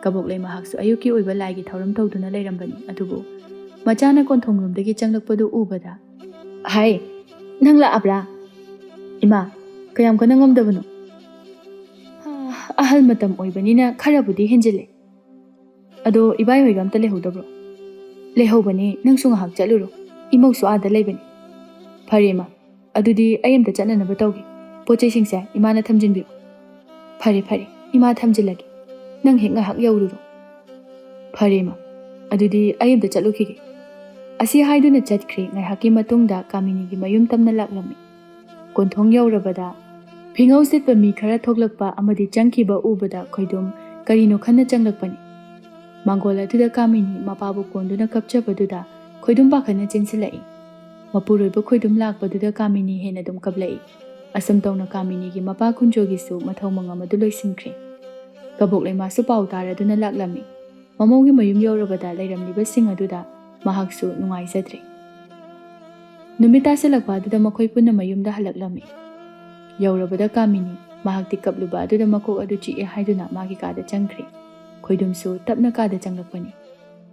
ꯀꯕꯣꯛꯂꯩ ꯃꯍꯥꯛꯁꯨ ꯑꯌꯨꯛꯀꯤ ꯑꯣꯏꯕ ꯂꯥꯏꯒꯤ ꯊꯧꯔꯝ ꯇꯧꯗꯨꯅ ꯂꯩꯔꯝꯕꯅꯤ꯫ ꯑꯗꯨꯕꯨ ꯃꯆꯥꯅ ꯀꯣꯟꯊꯣꯡꯂꯣꯝꯗꯒꯤ ꯆꯪꯂꯛꯄꯗꯨ ꯎꯕꯗ, "ꯍꯥꯏ, ꯅꯪ ꯂꯥꯛꯑꯕ꯭ꯔꯥ? ꯏꯃꯥ, ꯀꯌꯥꯝ ꯀꯟꯅ ꯉꯝꯗꯕꯅꯣ?" "ꯑꯍꯜ ꯃꯇꯝ ꯑꯣꯏꯕꯅꯤꯅ ꯈꯔꯕꯨꯗꯤ ꯍꯦꯟꯖꯤꯜꯂꯦ꯫ ꯑꯗꯣ ꯏꯕꯥꯏ ꯍꯣꯏꯒ ꯑꯝꯇ ꯂꯩꯍꯧꯗꯕ꯭ꯔꯣ?" "ꯂꯩꯍꯧꯕꯅꯤ, ꯅꯪꯁꯨ ꯉꯥꯏꯍꯥꯛ ꯆꯠꯂꯨꯔꯣ꯫ ꯏꯃꯧꯁꯨ ꯑꯥꯗ ꯂꯩꯕꯅꯤ꯫ ꯐꯔꯦ ꯏꯃꯥ, ꯑꯗꯨꯗꯤ ꯑꯩ ꯑꯝꯇ ꯆꯠꯅꯅꯕ ꯇꯧꯒꯦ꯫ ꯄꯣꯠ ꯆꯩꯁꯤꯡꯁꯦ ꯏꯃꯥꯅ ꯊꯝꯖꯤꯟꯕꯤꯔꯣ꯫ ꯐꯔꯦ ꯐꯔꯦ, ꯏꯃꯥ ꯊꯝꯖꯤꯜꯂꯒꯦ꯫ ꯅꯪ ꯍꯦꯛ ꯉꯥꯏꯍꯥꯛ ꯌꯧꯔꯨꯔꯣ꯫ ꯐꯔꯦ ꯏꯃꯥ, ꯑꯗꯨꯗꯤ ꯑꯩ ꯑꯝꯇ ꯆꯠꯂꯨꯈꯤꯒꯦ꯫ ꯑꯁꯤ ꯍꯥꯏꯗꯨꯅ ꯆꯠꯈ꯭ꯔꯦ꯫ ꯉꯥꯏꯍꯥꯛꯀꯤ ꯃꯇꯨꯡꯗ ꯀꯥꯃꯤꯅꯤꯒꯤ ꯃꯌꯨꯝ ꯇꯞꯅ ꯂꯥꯛꯂꯝꯃꯤ꯫ ꯀꯣꯟꯊꯣꯡ ꯌꯧꯔꯕꯗ ꯐꯤꯉꯧ ꯁꯤꯠꯄ ꯃꯤ ꯈꯔ ꯊꯣꯛꯂꯛꯄ ꯑꯃꯗꯤ ꯆꯪꯈꯤꯕ ꯎꯕꯗ ꯈꯣꯏꯗꯨꯝ ꯀꯔꯤꯅꯣ ꯈꯟꯅ ꯆꯪꯂꯛꯄꯅꯤ꯫ ꯃꯥꯡꯒꯣꯜ ꯑꯗꯨꯗ ꯀꯥꯃꯤꯅꯤ ꯃꯄꯥꯕꯨ ꯀꯣꯟꯗꯨꯅ ꯀꯞꯆꯕꯗꯨꯗ ꯈꯣꯏꯗꯨꯝ ꯄꯥꯈꯠꯅ ꯆꯦꯟꯁꯤꯜꯂꯛꯏ꯫ ꯃꯄꯨꯔꯣꯏꯕ ꯈꯣꯏꯗꯨꯝ ꯂꯥꯛꯄꯗꯨꯗ ꯀꯥꯃꯤꯅꯤ ꯍꯦꯟꯅ ꯑꯗꯨꯝ ꯀꯞꯂꯛꯏ꯫ ꯑꯁꯨꯝ ꯇꯧꯅ ꯀꯥꯃꯤꯅꯤꯒꯤ ꯃꯄꯥ ꯀꯨꯟꯖꯣꯒꯤꯁꯨ ꯃꯊꯧ ꯃꯉꯝ ꯑꯗꯨ ꯂꯣꯏꯁꯤꯟꯈ꯭ꯔꯦ꯫ ꯀꯕꯣꯛ ꯂꯩꯃꯥꯁꯨ ꯄꯥꯎ ꯇꯥꯔꯗꯨꯅ ꯂꯥꯛꯂꯝꯃꯤ꯫ ꯃꯃꯧꯒꯤ ꯃꯌꯨꯝ ꯌꯧꯔꯕꯗ ꯂꯩꯔꯝꯂꯤꯕꯁꯤꯡ ꯑꯗꯨꯗ ꯃꯍꯥꯛꯁꯨ ꯅꯨꯡꯉꯥꯏꯖꯗ꯭ꯔꯦ꯫ ꯅꯨꯃꯤꯠ ꯇꯥꯁꯤꯜꯂꯛꯄ ꯑꯗꯨꯗ ꯃꯈꯣꯏ ꯄꯨꯟꯅ ꯃꯌꯨꯝꯗ ꯍꯜꯂꯛꯂꯝꯃꯤ꯫ ꯌꯧꯔꯕꯗ ꯀꯥꯃꯤꯅꯤ ꯃꯍꯥꯛꯇꯤ ꯀꯞꯂꯨꯕ ꯑꯗꯨꯗ ꯃꯀꯣꯛ ꯑꯗꯨ ꯆꯤꯛꯑꯦ ꯍꯥꯏꯗꯨꯅ ꯃꯥꯒꯤ ꯀꯥꯗ ꯆꯪꯈ꯭ꯔꯦ꯫ ꯈꯣꯏꯗꯨꯝꯁꯨ ꯇꯞꯅ ꯀꯥꯗ ꯆꯪꯂꯛꯄꯅꯤ꯫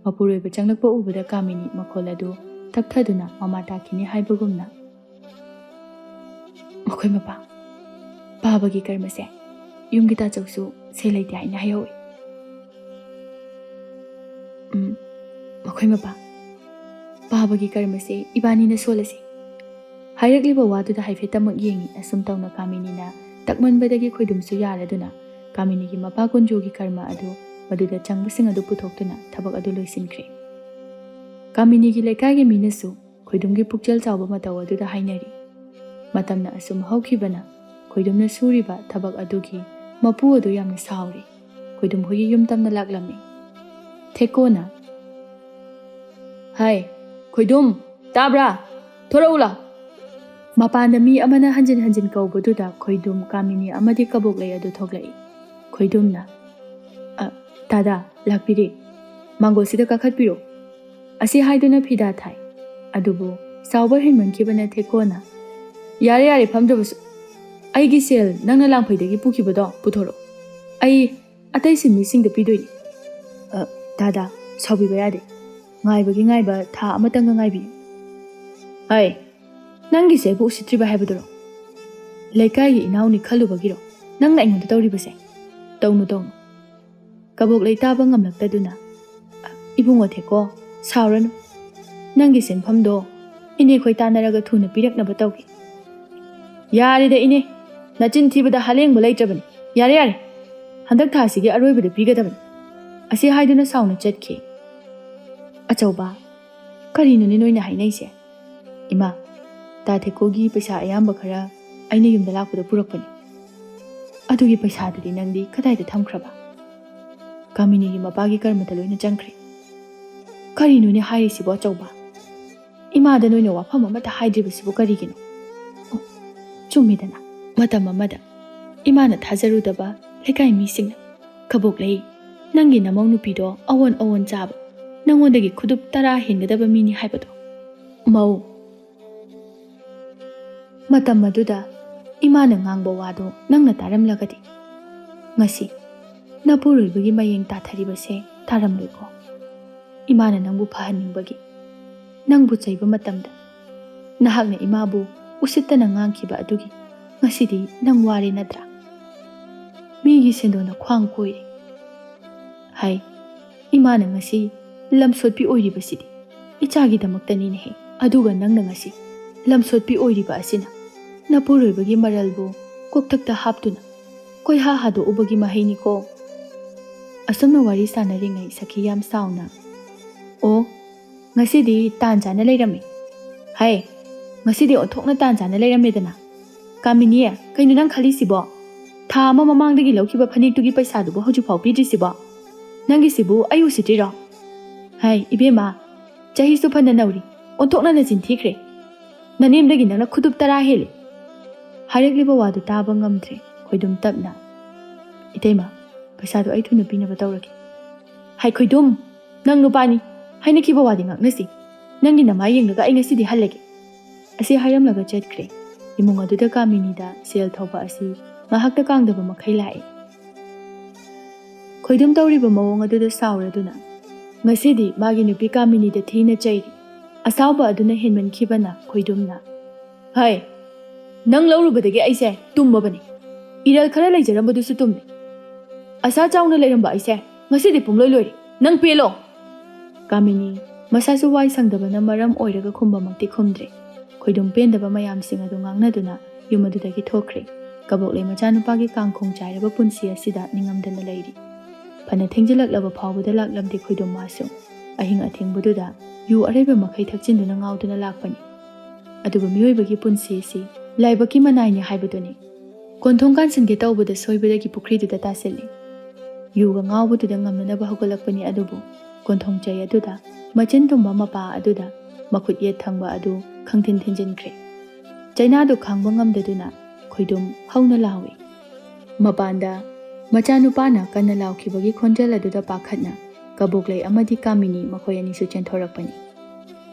ꯃꯄꯨꯔꯣꯏꯕ ꯆꯪꯂꯛꯄ ꯎꯕꯗ ꯀꯥꯃꯤꯅꯤ ꯃꯈꯣꯜ ꯑꯗꯨ ꯇꯞꯊꯗꯨꯅ ꯃꯃꯥ ꯇꯥꯈꯤꯅꯤ ꯍꯥꯏꯕꯒꯨꯝꯅ, "ꯃꯈꯣꯏ ꯃꯄꯥ, ꯄꯥꯕꯒꯤ ꯀꯔꯃꯁꯦ ꯌꯨꯝꯒꯤ ꯇꯥꯆꯧꯁꯨ ꯁꯦꯜ ꯂꯩꯇꯦ ꯍꯥꯏꯅ ꯍꯥꯏꯍꯧꯏ꯫" "ꯎꯝ, ꯃꯈꯣꯏ ꯃꯄꯥ, ꯄꯥꯕꯒꯤ ꯀꯔꯃꯁꯦ ꯏꯕꯥꯅꯤꯅ ꯁꯣꯜꯂꯁꯤ꯫" ꯍꯥꯏꯔꯛꯂꯤꯕ ꯋꯥꯗꯨꯗ ꯍꯥꯏꯐꯦꯠꯇꯃꯛ ꯌꯦꯡꯉꯤ꯫ ꯑꯁꯨꯝ ꯇꯧꯅ ꯀꯥꯃꯤꯅꯤꯅ ꯇꯛꯃꯟꯕꯗꯒꯤ ꯈꯣꯏꯗꯨꯝꯁꯨ ꯌꯥꯔꯗꯨꯅ ꯀꯥꯃꯤꯅꯤꯒꯤ ꯃꯄꯥ ꯀꯨꯟꯖꯣꯒꯤ ꯀꯔꯃ ꯑꯗꯨ ꯃꯗꯨꯗ ꯆꯪꯕꯁꯤꯡ ꯑꯗꯨ ꯄꯨꯊꯣꯛꯇꯨꯅ ꯊꯕꯛ ꯑꯗꯨ ꯂꯣꯏꯁꯤꯟꯈ꯭ꯔꯦ꯫ ꯀꯥꯃꯤꯅꯤꯒꯤ ꯂꯩꯀꯥꯏꯒꯤ ꯃꯤꯅꯁꯨ ꯈꯣꯏꯗꯨꯝꯒꯤ ꯄꯨꯛꯆꯦꯜ ꯆꯥꯎꯕ ꯃꯇꯧ ꯑꯗꯨꯗ ꯍꯥꯏꯅꯔꯤ꯫ ꯃꯇꯝꯅ ꯑꯁꯨꯝ ꯍꯧꯈꯤꯕꯅ ꯈꯣꯏꯗꯨꯝꯅ ꯁꯨꯔꯤꯕ ꯊꯕꯛ ꯑꯗꯨꯒꯤ ꯃꯄꯨ ꯑꯗꯨ ꯌꯥꯝꯅ ꯁꯥꯎꯔꯤ꯫ ꯈꯣꯏꯗꯨꯝ ꯍꯣꯏꯒꯤ ꯌꯨꯝ ꯇꯝꯅ ꯂꯥꯛꯂꯝꯃꯤ꯫ ꯊꯦꯀꯣꯅ, "ꯍꯥꯏ, ꯈꯣꯏꯗꯨꯝ, ꯇꯥꯕ꯭ꯔꯥ? ꯊꯣꯔꯛꯎ ꯂꯥꯎ!" ꯃꯄꯥꯟꯗ ꯃꯤ ꯑꯃꯅ ꯍꯟꯖꯤꯟ ꯍꯟꯖꯤꯟ ꯀꯧꯕꯗꯨꯗ ꯈꯣꯏꯗꯨꯝ, ꯀꯥꯃꯤꯅꯤ ꯑꯃꯗꯤ ꯀꯕꯣꯛꯂꯩ ꯑꯗꯨ ꯊꯣꯛꯂꯛꯏ꯫ ꯈꯣꯏꯗꯨꯝꯅ, "ꯑ, ꯗꯥꯗꯥ, ꯂꯥꯛꯄꯤꯔꯦ꯫ ꯃꯥꯡꯒꯣꯜꯁꯤꯗ ꯀꯥꯈꯠꯄꯤꯔꯣ꯫" ꯑꯁꯤ ꯍꯥꯏꯗꯨꯅ ꯐꯤꯗꯥ ꯊꯥꯏ꯫ ꯑꯗꯨꯕꯨ ꯆꯥꯎꯕ ꯍꯦꯟꯃꯟꯈꯤꯕꯅ ꯊꯦꯀꯣꯅ, "ꯌꯥꯔꯦ, ꯌꯥꯔꯦ, ꯐꯝꯗ꯭ꯔꯕꯁꯨ꯫ ꯑꯩꯒꯤ ꯁꯦꯜ ꯅꯪꯅ ꯂꯥꯡꯐꯩꯗꯒꯤ ꯄꯨꯈꯤꯕꯗꯣ ꯄꯨꯊꯣꯔꯛꯑꯣ꯫ ꯑꯩ ꯑꯇꯩ ꯁꯤꯟꯃꯤꯁꯤꯡꯗ ꯄꯤꯗꯣꯏꯅꯤ꯫" "ꯑ, ꯗꯥꯗꯥ, ꯁꯥꯎꯕꯤꯕ ꯌꯥꯗꯦ꯫ ꯉꯥꯏꯕꯒꯤ ꯉꯥꯏꯕ ꯊꯥ ꯑꯃꯇꯪꯒ ꯉꯥꯏꯕꯤꯌꯨ꯫" "ꯍꯥꯏ, ꯅꯪꯒꯤꯁꯦ ꯑꯩꯕꯨ ꯎꯁꯤꯠꯇ꯭ꯔꯤꯕ ꯍꯥꯏꯕꯗꯨꯔꯣ? ꯂꯩꯀꯥꯏꯒꯤ ꯏꯅꯥꯎꯅꯤ ꯈꯜꯂꯨꯕꯒꯤꯔꯣ ꯅꯪꯅ ꯑꯩꯉꯣꯟꯗ ꯇꯧꯔꯤꯕꯁꯦ? ꯇꯧꯅꯨ, ꯇꯧꯅꯨ꯫" ꯀꯕꯣꯛꯂꯩ ꯇꯥꯕ ꯉꯝꯂꯛꯇꯗꯨꯅ, "ꯏꯕꯨꯡꯉꯣ ꯊꯦꯀꯣ, ꯁꯥꯎꯔꯅꯨ꯫ "ꯅꯪꯒꯤ ꯁꯦꯟꯐꯝꯗꯣ ꯏꯅꯦꯈꯣꯏ ꯇꯥꯟꯅꯔꯒ ꯊꯨꯅ ꯄꯤꯔꯛꯅꯕ ꯇꯧꯒꯦ꯫" "ꯌꯥꯔꯦꯗ ꯏꯅꯦ, ꯅꯆꯤꯟ ꯊꯤꯕꯗ ꯍꯂꯦꯡꯕ ꯂꯩꯇ꯭ꯔꯕꯅꯤ꯫ ꯌꯥꯔꯦ, ꯌꯥꯔꯦ, ꯍꯟꯗꯛ ꯊꯥꯁꯤꯒꯤ ꯑꯔꯣꯏꯕꯗ ꯄꯤꯒꯗꯕꯅꯤ꯫" ꯑꯁꯤ ꯍꯥꯏꯗꯨꯅ ꯁꯥꯎꯅ ꯆꯠꯈꯤ꯫ "ꯑꯆꯧꯕ, ꯀꯔꯤꯅꯣꯅꯦ ꯅꯣꯏꯅ ꯍꯥꯏꯅꯩꯁꯦ?" "ꯏꯃꯥ, ꯇꯥ ꯊꯦꯀꯣꯒꯤ ꯄꯩꯁꯥ ꯑꯌꯥꯝꯕ ꯈꯔ ꯑꯩꯅ ꯌꯨꯝꯗ ꯂꯥꯛꯄꯗ ꯄꯨꯔꯛꯄꯅꯤ꯫" "ꯑꯗꯨꯒꯤ ꯄꯩꯁꯥꯗꯨꯗꯤ ꯅꯪꯗꯤ ꯀꯗꯥꯏꯗ ꯊꯝꯈ꯭ꯔꯕ?" "ꯀꯥꯃꯤꯅꯤꯒꯤ ꯃꯄꯥꯒꯤ ꯀꯔꯃꯗ ꯂꯣꯏꯅ ꯆꯪꯈ꯭ꯔꯦ꯫" "ꯀꯔꯤꯅꯣꯅꯦ ꯍꯥꯏꯔꯤꯁꯤꯕꯣ ꯑꯆꯧꯕ? ꯏꯃꯥꯗ ꯅꯣꯏꯅ ꯋꯥꯐꯝ ꯑꯃꯠꯇ ꯍꯥꯏꯗ꯭ꯔꯤꯕꯁꯤꯕꯨ ꯀꯔꯤꯒꯤꯅꯣ?" "ꯑꯣ, ꯆꯨꯝꯃꯤꯗꯅ, ꯃꯇꯝ ꯑꯃꯗ ꯏꯃꯥꯅ ꯊꯥꯖꯔꯨꯗꯕ ꯂꯩꯀꯥꯏ ꯃꯤꯁꯤꯡꯅ, 'ꯀꯕꯣꯛꯂꯩ, ꯅꯪꯒꯤ ꯅꯃꯧ ꯅꯨꯄꯤꯗꯣ ꯑꯑꯣꯟ ꯑꯑꯣꯟ ꯆꯥꯕ, ꯅꯪꯉꯣꯟꯗꯒꯤ ꯈꯨꯗꯨꯞ ꯇꯔꯥ ꯍꯦꯟꯒꯗꯕ ꯃꯤꯅꯤ' ꯍꯥꯏꯕꯗꯣ꯫ ꯃꯧ, ꯃꯇꯝ ꯑꯗꯨꯗ ꯏꯃꯥꯅ ꯉꯥꯡꯕ ꯋꯥꯗꯣ ꯅꯪꯅ ꯇꯥꯔꯝꯂꯒꯗꯤ, ꯉꯁꯤ ꯅꯄꯨꯔꯣꯏꯕꯒꯤ ꯃꯌꯦꯡ ꯇꯥꯊꯔꯤꯕꯁꯦ ꯇꯥꯔꯝꯂꯣꯏꯀꯣ꯫ ꯏꯃꯥꯅ ꯅꯪꯕꯨ ꯐꯍꯟꯅꯤꯡꯕꯒꯤ, ꯅꯪꯕꯨ ꯆꯩꯕ ꯃꯇꯝꯗ ꯅꯍꯥꯛꯅ ꯏꯃꯥꯕꯨ ꯎꯁꯤꯠꯇꯅ ꯉꯥꯡꯈꯤꯕ ꯑꯗꯨꯒꯤ ꯉꯁꯤꯗꯤ ꯅꯪ ꯋꯥꯔꯦ ꯅꯠꯇ꯭ꯔꯥ? ꯃꯤꯒꯤ ꯁꯦꯟꯗꯣꯟꯅ ꯈ꯭ꯋꯥꯡ ꯀꯣꯏꯔꯦ꯫ ꯍꯥꯏ, ꯏꯃꯥꯅ ꯉꯁꯤ ꯂꯝꯁꯣꯠꯄꯤ ꯑꯣꯏꯔꯤꯕꯁꯤꯗꯤ ꯏꯆꯥꯒꯤꯗꯃꯛꯇꯅꯤꯅꯦꯍꯦ꯫ ꯑꯗꯨꯒ ꯅꯪꯅ ꯉꯁꯤ ꯂꯝꯁꯣꯠꯄꯤ ꯑꯣꯏꯔꯤꯕ ꯑꯁꯤꯅ ꯅꯄꯨꯔꯣꯏꯕꯒꯤ ꯃꯔꯜꯕꯨ ꯀꯣꯛꯊꯛꯇ ꯍꯥꯞꯇꯨꯅ ꯀꯣꯏꯍꯥ ꯍꯥꯗꯣꯛꯎꯕꯒꯤ ꯃꯍꯩꯅꯤꯀꯣ꯫" ꯑꯁꯨꯝꯅ ꯋꯥꯔꯤ ꯁꯥꯟꯅꯔꯤꯉꯩ ꯁꯈꯤ ꯌꯥꯝ ꯁꯥꯎꯅ, "ꯑꯣ, ꯉꯁꯤꯗꯤ ꯇꯥꯟ ꯆꯥꯅ ꯂꯩꯔꯝꯃꯤ꯫ ꯍꯥꯏ, ꯉꯁꯤꯗꯤ ꯑꯣꯟꯊꯣꯛꯅ ꯇꯥꯟ ꯆꯥꯅ ꯂꯩꯔꯝꯃꯦꯗꯅ꯫ ꯀꯥꯃꯤꯅꯤ, ꯀꯩꯅꯣ ꯅꯪ ꯈꯜꯂꯤꯁꯤꯕꯣ? ꯊꯥ ꯑꯃ ꯃꯃꯥꯡꯗꯒꯤ ꯂꯧꯈꯤꯕ ꯐꯅꯦꯛꯇꯨꯒꯤ ꯄꯩꯁꯥꯗꯨꯕꯨ ꯍꯧꯖꯤꯛꯐꯥꯎ ꯄꯤꯗ꯭ꯔꯤꯁꯤꯕꯣ? ꯅꯪꯒꯤꯁꯤꯕꯨ ꯑꯩ ꯎꯁꯤꯠꯇ꯭ꯔꯤꯔꯣ? ꯍꯥꯏ, ꯏꯕꯦꯝꯃ, ꯆꯍꯤꯁꯨ ꯐꯅ ꯅꯧꯔꯤ, ꯑꯣꯟꯊꯣꯛꯅ ꯅꯆꯤꯟ ꯊꯤꯈ꯭ꯔꯦ꯫ ꯅꯅꯦꯝꯗꯒꯤ ꯅꯪꯅ ꯈꯨꯗꯨꯞ ꯇꯔꯥ ꯍꯦꯜꯂꯤ꯫" ꯍꯥꯏꯔꯛꯂꯤꯕ ꯋꯥꯗꯨ ꯇꯥꯕ ꯉꯝꯗ꯭ꯔꯦ ꯈꯣꯏꯗꯨꯝ ꯇꯞꯅ, "ꯏꯇꯩꯃ, ꯄꯩꯁꯥꯗꯣ ꯑꯩ ꯊꯨꯅ ꯄꯤꯅꯕ ꯇꯧꯔꯒꯦ꯫" "ꯍꯥꯏ ꯈꯣꯏꯗꯨꯝ, ꯅꯪ ꯅꯨꯄꯥꯅꯤ, ꯍꯥꯏꯅꯈꯤꯕ ꯋꯥꯗꯤ ꯉꯥꯛꯅꯁꯤ꯫ ꯅꯪꯒꯤ ꯅꯃꯥꯏ ꯌꯦꯡꯂꯒ ꯑꯩ ꯉꯁꯤꯗꯤ ꯍꯜꯂꯒꯦ꯫" ꯑꯁꯤ ꯍꯥꯏꯔꯝꯂꯒ ꯆꯠꯈ꯭ꯔꯦ꯫ ꯏꯃꯨꯡ ꯑꯗꯨꯗ ꯀꯥꯃꯤꯅꯤꯗ ꯁꯦꯜ ꯊꯧꯕ ꯑꯁꯤ ꯉꯥꯏꯍꯥꯛꯇ ꯀꯥꯡꯗꯕ ꯃꯈꯩ ꯂꯥꯛꯏ꯫ ꯈꯣꯏꯗꯨꯝ ꯇꯧꯔꯤꯕ ꯃꯑꯣꯡ ꯑꯗꯨꯗ ꯁꯥꯎꯔꯗꯨꯅ ꯉꯁꯤꯗꯤ ꯃꯥꯒꯤ ꯅꯨꯄꯤ ꯀꯥꯃꯤꯅꯤꯗ ꯊꯤꯅ ꯆꯩꯔꯤ꯫ ꯑꯁꯥꯎꯕ ꯑꯗꯨꯅ ꯍꯦꯟꯃꯟꯈꯤꯕꯅ ꯈꯣꯏꯗꯨꯝꯅ, "ꯍꯩ, ꯅꯪ ꯂꯧꯔꯨꯕꯗꯒꯤ ꯑꯩꯁꯦ ꯇꯨꯝꯃꯕꯅꯤ꯫ ꯏꯔꯜ ꯈꯔ ꯂꯩꯖꯔꯝꯕꯗꯨꯁꯨ ꯇꯨꯝꯃꯤ꯫ ꯑꯁꯥ ꯆꯥꯎꯅ ꯂꯩꯔꯝꯕ ꯑꯩꯁꯦ ꯉꯁꯤꯗꯤ ꯄꯨꯝꯂꯣꯏ ꯂꯣꯏꯔꯦ꯫ ꯅꯪ ꯄꯦꯜꯂꯣ!" ꯀꯥꯃꯤꯅꯤ, ꯃꯁꯥꯁꯨ ꯋꯥꯏ ꯁꯪꯗꯕꯅ ꯃꯔꯝ ꯑꯣꯏꯔꯒ ꯈꯨꯝꯕꯃꯛꯇꯤ ꯈꯨꯝꯗ꯭ꯔꯦ꯫ ꯈꯣꯏꯗꯨꯝ ꯄꯦꯟꯗꯕ ꯃꯌꯥꯝꯁꯤꯡ ꯑꯗꯨ ꯉꯥꯡꯅꯗꯨꯅ ꯌꯨꯝ ꯑꯗꯨꯗꯒꯤ ꯊꯣꯛꯈ꯭ꯔꯦ꯫ ꯀꯕꯣꯛꯂꯩ ꯃꯆꯥꯅꯨꯄꯥꯒꯤ ꯀꯥꯡꯈꯣꯡ ꯆꯥꯏꯔꯕ ꯄꯨꯟꯁꯤ ꯑꯁꯤꯗ ꯅꯤꯡꯉꯝꯗꯅ ꯂꯩꯔꯤ꯫ ꯐꯅ ꯊꯦꯡꯖꯤꯜꯂꯛꯂꯕ ꯐꯥꯎꯕꯗ ꯂꯥꯛꯂꯝꯗꯦ ꯈꯣꯏꯗꯨꯝ ꯃꯥꯁꯨ꯫ ꯑꯍꯤꯡ ꯑꯊꯦꯡꯕꯗꯨꯗ ꯌꯨ ꯑꯔꯩꯕ ꯃꯈꯩ ꯊꯛꯆꯤꯟꯗꯨꯅ ꯉꯥꯎꯗꯨꯅ ꯂꯥꯛꯄꯅꯤ꯫ ꯑꯗꯨꯕꯨ ꯃꯤꯑꯣꯏꯕꯒꯤ ꯄꯨꯟꯁꯤꯁꯤ ꯂꯥꯏꯕꯛꯀꯤ ꯃꯅꯥꯏꯅꯤ ꯍꯥꯏꯕꯗꯨꯅꯤ꯫ ꯀꯣꯟꯊꯣꯡ ꯀꯥꯟꯁꯤꯟꯒꯦ ꯇꯧꯕꯗ ꯁꯣꯏꯕꯗꯒꯤ ꯄꯨꯈ꯭ꯔꯤꯗꯨꯗ ꯇꯥꯁꯤꯜꯂꯤ꯫ ꯌꯨꯒ ꯉꯥꯎꯕꯗꯨꯗ ꯉꯝꯅꯅꯕ ꯍꯧꯒꯠꯂꯛꯄꯅꯤ, ꯑꯗꯨꯕꯨ ꯀꯣꯟꯊꯣꯡ ꯆꯩ ꯑꯗꯨꯗ ꯃꯆꯤꯟ ꯇꯨꯝꯕ ꯃꯄꯥ ꯑꯗꯨꯗ ꯃꯈꯨꯠ ꯌꯦꯠ ꯊꯪꯕ ꯑꯗꯨ ꯈꯪꯊꯤꯟ ꯊꯤꯟꯖꯤꯟꯈ꯭ꯔꯦ꯫ ꯆꯩꯅꯥꯗꯨ ꯈꯥꯡꯕ ꯉꯝꯗꯗꯨꯅ ꯈꯣꯏꯗꯨꯝ ꯍꯧꯅ ꯂꯥꯎꯏ꯫ ꯃꯄꯥꯟꯗ ꯃꯆꯥꯅꯨꯄꯥꯅ ꯀꯟꯅ ꯂꯥꯎꯈꯤꯕꯒꯤ ꯈꯣꯟꯖꯦꯜ ꯑꯗꯨꯗ ꯄꯥꯈꯠꯅ ꯀꯕꯣꯛꯂꯩ ꯑꯃꯗꯤ ꯀꯥꯃꯤꯅꯤ ꯃꯈꯣꯏ ꯑꯅꯤꯁꯨ ꯆꯦꯟꯊꯣꯔꯛꯄꯅꯤ꯫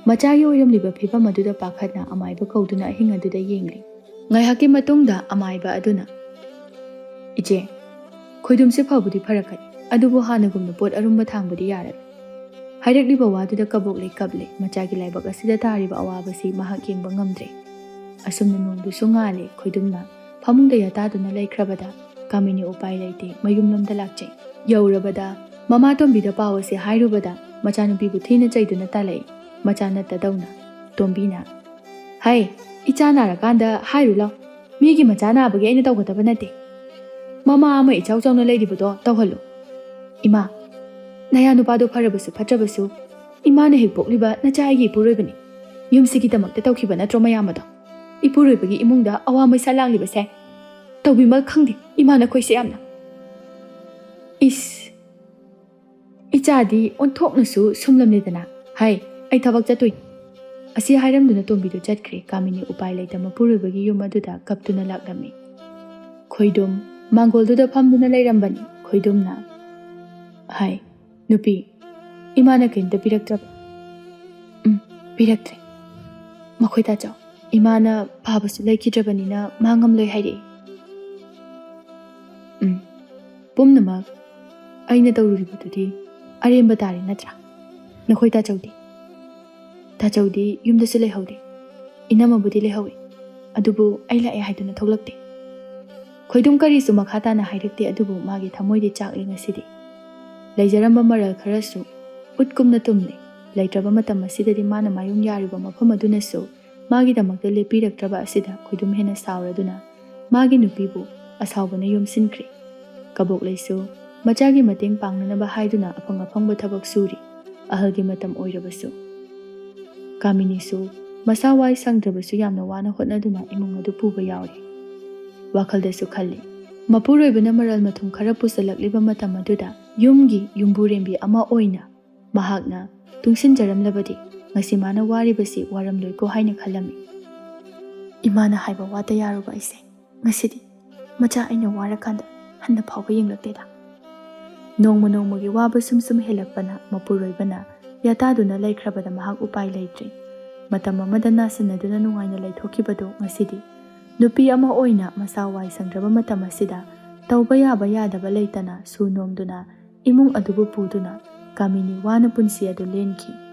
ꯃꯆꯥꯒꯤ ꯑꯣꯏꯔꯝꯂꯤꯕ ꯐꯤꯕꯝ ꯑꯗꯨꯗ ꯄꯥꯈꯠꯅ ꯑꯃꯥꯏꯕ ꯀꯧꯗꯨꯅ ꯑꯍꯤꯡ ꯑꯗꯨꯗ ꯌꯦꯡꯂꯤ꯫ ꯉꯥꯏꯍꯥꯛꯀꯤ ꯃꯇꯨꯡꯗ ꯑꯃꯥꯏꯕ ꯑꯗꯨꯅ, "ꯏꯆꯦ, ꯈꯣꯏꯗꯨꯝꯁꯦ ꯐꯕꯨꯗꯤ ꯐꯔꯛꯀꯅꯤ, ꯑꯗꯨꯕꯨ ꯍꯥꯟꯅꯒꯨꯝꯅ ꯄꯣꯠ ꯑꯔꯨꯝꯕ ꯊꯥꯡꯕꯗꯤ ꯌꯥꯔꯔꯣꯏ"꯫ ꯍꯥꯏꯔꯛꯂꯤꯕ ꯋꯥꯗꯨꯗ ꯀꯕꯣꯛꯂꯩ ꯀꯞꯂꯦ꯫ ꯃꯆꯥꯒꯤ ꯂꯥꯏꯕꯛ ꯑꯁꯤꯗ ꯇꯥꯔꯤꯕ ꯑꯋꯥꯕꯁꯤ ꯃꯍꯥꯛ ꯌꯦꯡꯕ ꯉꯝꯗ꯭ꯔꯦ꯫ ꯑꯁꯨꯝꯅ ꯅꯣꯡꯗꯨꯁꯨ ꯉꯥꯜꯂꯦ꯫ ꯈꯣꯏꯗꯨꯝꯅ ꯐꯃꯨꯡꯗ ꯌꯥꯇꯥꯗꯨꯅ ꯂꯩꯈ꯭ꯔꯕꯗ ꯀꯥꯃꯤꯅꯤ ꯎꯄꯥꯏ ꯂꯩꯇꯦ, ꯃꯌꯨꯝꯂꯣꯝꯗ ꯂꯥꯛꯆꯩ꯫ ꯌꯧꯔꯕꯗ ꯃꯃꯥ ꯇꯣꯝꯕꯤꯗ ꯄꯥꯎ ꯑꯁꯤ ꯍꯥꯏꯔꯨꯕꯗ ꯃꯆꯥꯅꯨꯄꯤꯕꯨ ꯊꯤꯅ ꯆꯩꯗꯨꯅ ꯇꯥꯜꯂꯛꯏ꯫ ꯃꯆꯥ ꯅꯠꯇꯗꯧꯅ꯫ ꯇꯣꯝꯕꯤꯅ, "ꯍꯩ, ꯏꯆꯥ ꯅꯥꯔꯀꯥꯟꯗ ꯍꯥꯏꯔꯨ ꯂꯥꯎ꯫ ꯃꯤꯒꯤ ꯃꯆꯥ ꯅꯥꯕꯒꯤ ꯑꯩꯅ ꯇꯧꯒꯗꯕ ꯅꯠꯇꯦ꯫ ꯃꯃꯥ ꯑꯃ ꯏꯆꯥꯎ ꯆꯥꯎꯅ ꯂꯩꯔꯤꯕꯗꯣ ꯇꯧꯍꯜꯂꯨ꯫ ꯏꯃꯥ, ꯅꯌꯥ ꯅꯨꯄꯥꯗꯣ ꯐꯔꯕꯁꯨ ꯐꯠꯇ꯭ꯔꯕꯁꯨ ꯏꯃꯥꯅ ꯍꯦꯛ ꯄꯣꯛꯂꯤꯕ ꯅꯆꯥ ꯑꯩꯒꯤ ꯏꯄꯨꯔꯣꯏꯕꯅꯤ꯫ ꯌꯨꯝꯁꯤꯒꯤꯗꯃꯛꯇ ꯇꯧꯈꯤꯕ ꯅꯠꯇ꯭ꯔꯣ ꯃꯌꯥꯝ ꯑꯗꯣ? ꯏꯄꯨꯔꯣꯏꯕꯒꯤ ꯏꯃꯨꯡꯗ ꯑꯋꯥ ꯃꯩꯁꯥ ꯂꯥꯡꯂꯤꯕꯁꯦ ꯇꯧꯕꯤꯃꯜ ꯈꯪꯗꯦ ꯏꯃꯥ ꯅꯈꯣꯏꯁꯦ ꯌꯥꯝꯅ꯫ ꯏꯁ, ꯏꯆꯥꯗꯤ ꯑꯣꯟꯊꯣꯛꯅꯁꯨ ꯁꯨꯝꯂꯝꯂꯦꯗꯅ꯫ ꯍꯥꯏ, ꯑꯩ ꯊꯕꯛ ꯆꯠꯇꯣꯏꯅꯤ"꯫ ꯑꯁꯤ ꯍꯥꯏꯔꯝꯗꯨꯅ ꯇꯣꯝꯕꯤꯗꯨ ꯆꯠꯈ꯭ꯔꯦ꯫ ꯀꯥꯃꯤꯅꯤ ꯎꯄꯥꯏ ꯂꯩꯇ ꯃꯄꯨꯔꯣꯏꯕꯒꯤ ꯌꯨꯝ ꯑꯗꯨꯗ ꯀꯞꯇꯨꯅ ꯂꯥꯛꯂꯝꯃꯤ꯫ ꯈꯣꯏꯗꯨꯝ ꯃꯥꯡꯒꯣꯜꯗꯨꯗ ꯐꯝꯗꯨꯅ ꯂꯩꯔꯝꯕꯅꯤ꯫ ꯈꯣꯏꯗꯨꯝꯅ, "ꯍꯥꯏ, ꯅꯨꯄꯤ, ꯏꯃꯥꯅ ꯀꯔꯤꯝꯇ ꯄꯤꯔꯛꯇ꯭ꯔꯕ?" "ꯎꯝ, ꯄꯤꯔꯛꯇ꯭ꯔꯦ꯫ ꯃꯈꯣꯏ ꯇꯥꯆꯧ, ꯏꯃꯥꯅ ꯄꯥꯕꯁꯨ ꯂꯩꯈꯤꯗ꯭ꯔꯕꯅꯤꯅ ꯃꯥ ꯉꯝꯂꯣꯏ ꯍꯥꯏꯔꯛꯏ"꯫ "ꯎꯝ, ꯄꯨꯝꯅꯃꯛ ꯑꯩꯅ ꯇꯧꯔꯨꯔꯤꯕꯗꯨꯗꯤ ꯑꯔꯦꯝꯕ ꯇꯥꯔꯦ ꯅꯠꯇ꯭ꯔꯥ? ꯅꯈꯣꯏ ꯇꯥꯆꯧꯗꯤ?" "ꯇꯥꯆꯧꯗꯤ ꯌꯨꯝꯗꯁꯨ ꯂꯩꯍꯧꯗꯦ꯫ ꯏꯅꯝꯃꯕꯨꯗꯤ ꯂꯩꯍꯧꯏ, ꯑꯗꯨꯕꯨ ꯑꯩ ꯂꯥꯛꯑꯦ ꯍꯥꯏꯗꯨꯅ ꯊꯣꯛꯂꯛꯇꯦ"꯫ ꯈꯣꯏꯗꯨꯝ ꯀꯔꯤꯁꯨ ꯃꯈꯥ ꯇꯥꯅ ꯍꯥꯏꯔꯛꯇꯦ, ꯑꯗꯨꯕꯨ ꯃꯥꯒꯤ ꯊꯃꯣꯏꯗꯤ ꯆꯥꯛꯂꯤ ꯉꯁꯤꯗꯤ꯫ ꯂꯩꯖꯔꯝꯕ ꯃꯔꯜ ꯈꯔꯁꯨ ꯎꯠꯀꯨꯝꯅ ꯇꯨꯝꯂꯦ꯫ ꯂꯩꯇ꯭ꯔꯕ ꯃꯇꯝ ꯑꯁꯤꯗꯗꯤ ꯃꯥꯅ ꯃꯥꯌꯣꯡ ꯌꯥꯔꯤꯕ ꯃꯐꯝ ꯑꯗꯨꯅꯁꯨ ꯃꯥꯒꯤꯗꯃꯛꯇ ꯂꯦꯞꯄꯤꯔꯛꯇ꯭ꯔꯕ ꯑꯁꯤꯗ ꯈꯣꯏꯗꯨꯝ ꯍꯦꯟꯅ ꯁꯥꯎꯔꯗꯨꯅ ꯃꯥꯒꯤ ꯅꯨꯄꯤꯕꯨ ꯑꯁꯥꯎꯕꯅ ꯌꯣꯝꯁꯤꯟꯈ꯭ꯔꯦ꯫ ꯀꯕꯣꯛꯂꯩꯁꯨ ꯃꯆꯥꯒꯤ ꯃꯇꯦꯡ ꯄꯥꯡꯅꯅꯕ ꯍꯥꯏꯗꯨꯅ ꯑꯐꯪ ꯑꯐꯪꯕ ꯊꯕꯛ ꯁꯨꯔꯤ꯫ ꯑꯍꯜꯒꯤ ꯃꯇꯝ ꯑꯣꯏꯔꯕꯁꯨ꯫ ꯀꯥꯃꯤꯅꯤꯁꯨ ꯃꯁꯥ ꯋꯥꯏ ꯁꯪꯗ꯭ꯔꯕꯁꯨ ꯌꯥꯝꯅ ꯋꯥꯅ ꯍꯣꯠꯅꯗꯨꯅ ꯏꯃꯨꯡ ꯑꯗꯨ ꯄꯨꯕ ꯌꯥꯎꯔꯤ꯫ ꯋꯥꯈꯜꯗꯁꯨ ꯈꯜꯂꯤ, ꯃꯄꯨꯔꯣꯏꯕꯅ ꯃꯔꯜ ꯃꯊꯨꯝ ꯈꯔ ꯄꯨꯁꯜꯂꯛꯂꯤꯕ ꯃꯇꯝ ꯑꯗꯨꯗ ꯌꯨꯝꯒꯤ ꯌꯨꯝꯕꯨꯔꯦꯝꯕꯤ ꯑꯃ ꯑꯣꯏꯅ ꯃꯍꯥꯛꯅ ꯇꯨꯡꯁꯤꯟꯖꯔꯝꯂꯕꯗꯤ ꯉꯁꯤ ꯃꯥꯅ ꯋꯥꯔꯤꯕꯁꯤ ꯋꯥꯔꯝꯂꯣꯏꯀꯣ ꯍꯥꯏꯅ ꯈꯜꯂꯝꯃꯤ꯫ ꯏꯃꯥꯅ ꯍꯥꯏꯕ ꯋꯥꯇ ꯌꯥꯔꯨꯕ ꯑꯩꯁꯦ ꯉꯁꯤꯗꯤ ꯃꯆꯥ ꯑꯩꯅ ꯋꯥꯔꯀꯥꯟꯗ ꯍꯟꯅ ꯐꯥꯎꯕ ꯌꯦꯡꯂꯛꯇꯦꯗ꯫ ꯅꯣꯡꯃ ꯅꯣꯡꯃꯒꯤ ꯋꯥꯕ ꯁꯨꯝ ꯁꯨꯝ ꯍꯦꯜꯂꯛꯄꯅ ꯃꯄꯨꯔꯣꯏꯕꯅ ꯌꯥꯇꯥꯗꯨꯅ ꯂꯩꯈ꯭ꯔꯕꯗ ꯃꯍꯥꯛ ꯎꯄꯥꯏ ꯂꯩꯇ꯭ꯔꯦ꯫ ꯃꯇꯝ ꯑꯃꯗ ꯅꯥꯁꯤꯟꯅꯗꯨꯅ ꯅꯨꯡꯉꯥꯏꯅ ꯂꯩꯊꯣꯛꯈꯤꯕꯗꯨ ꯉꯁꯤꯗꯤ ꯅꯨꯄꯤ ꯑꯃ ꯑꯣꯏꯅ ꯃꯁꯥ ꯋꯥꯏ ꯁꯪꯗ꯭ꯔꯕ ꯃꯇꯝ ꯑꯁꯤꯗ ꯇꯧꯕ ꯌꯥꯕ ꯌꯥꯗꯕ ꯂꯩꯇꯅ ꯁꯨ ꯅꯣꯝꯗꯨꯅ ꯏꯃꯨꯡ ꯑꯗꯨꯕꯨ ꯄꯨꯗꯨꯅ ꯀꯥꯃꯤꯅꯤ ꯋꯥꯅ ꯄꯨꯟꯁꯤ ꯑꯗꯨ ꯂꯦꯟꯈꯤ꯫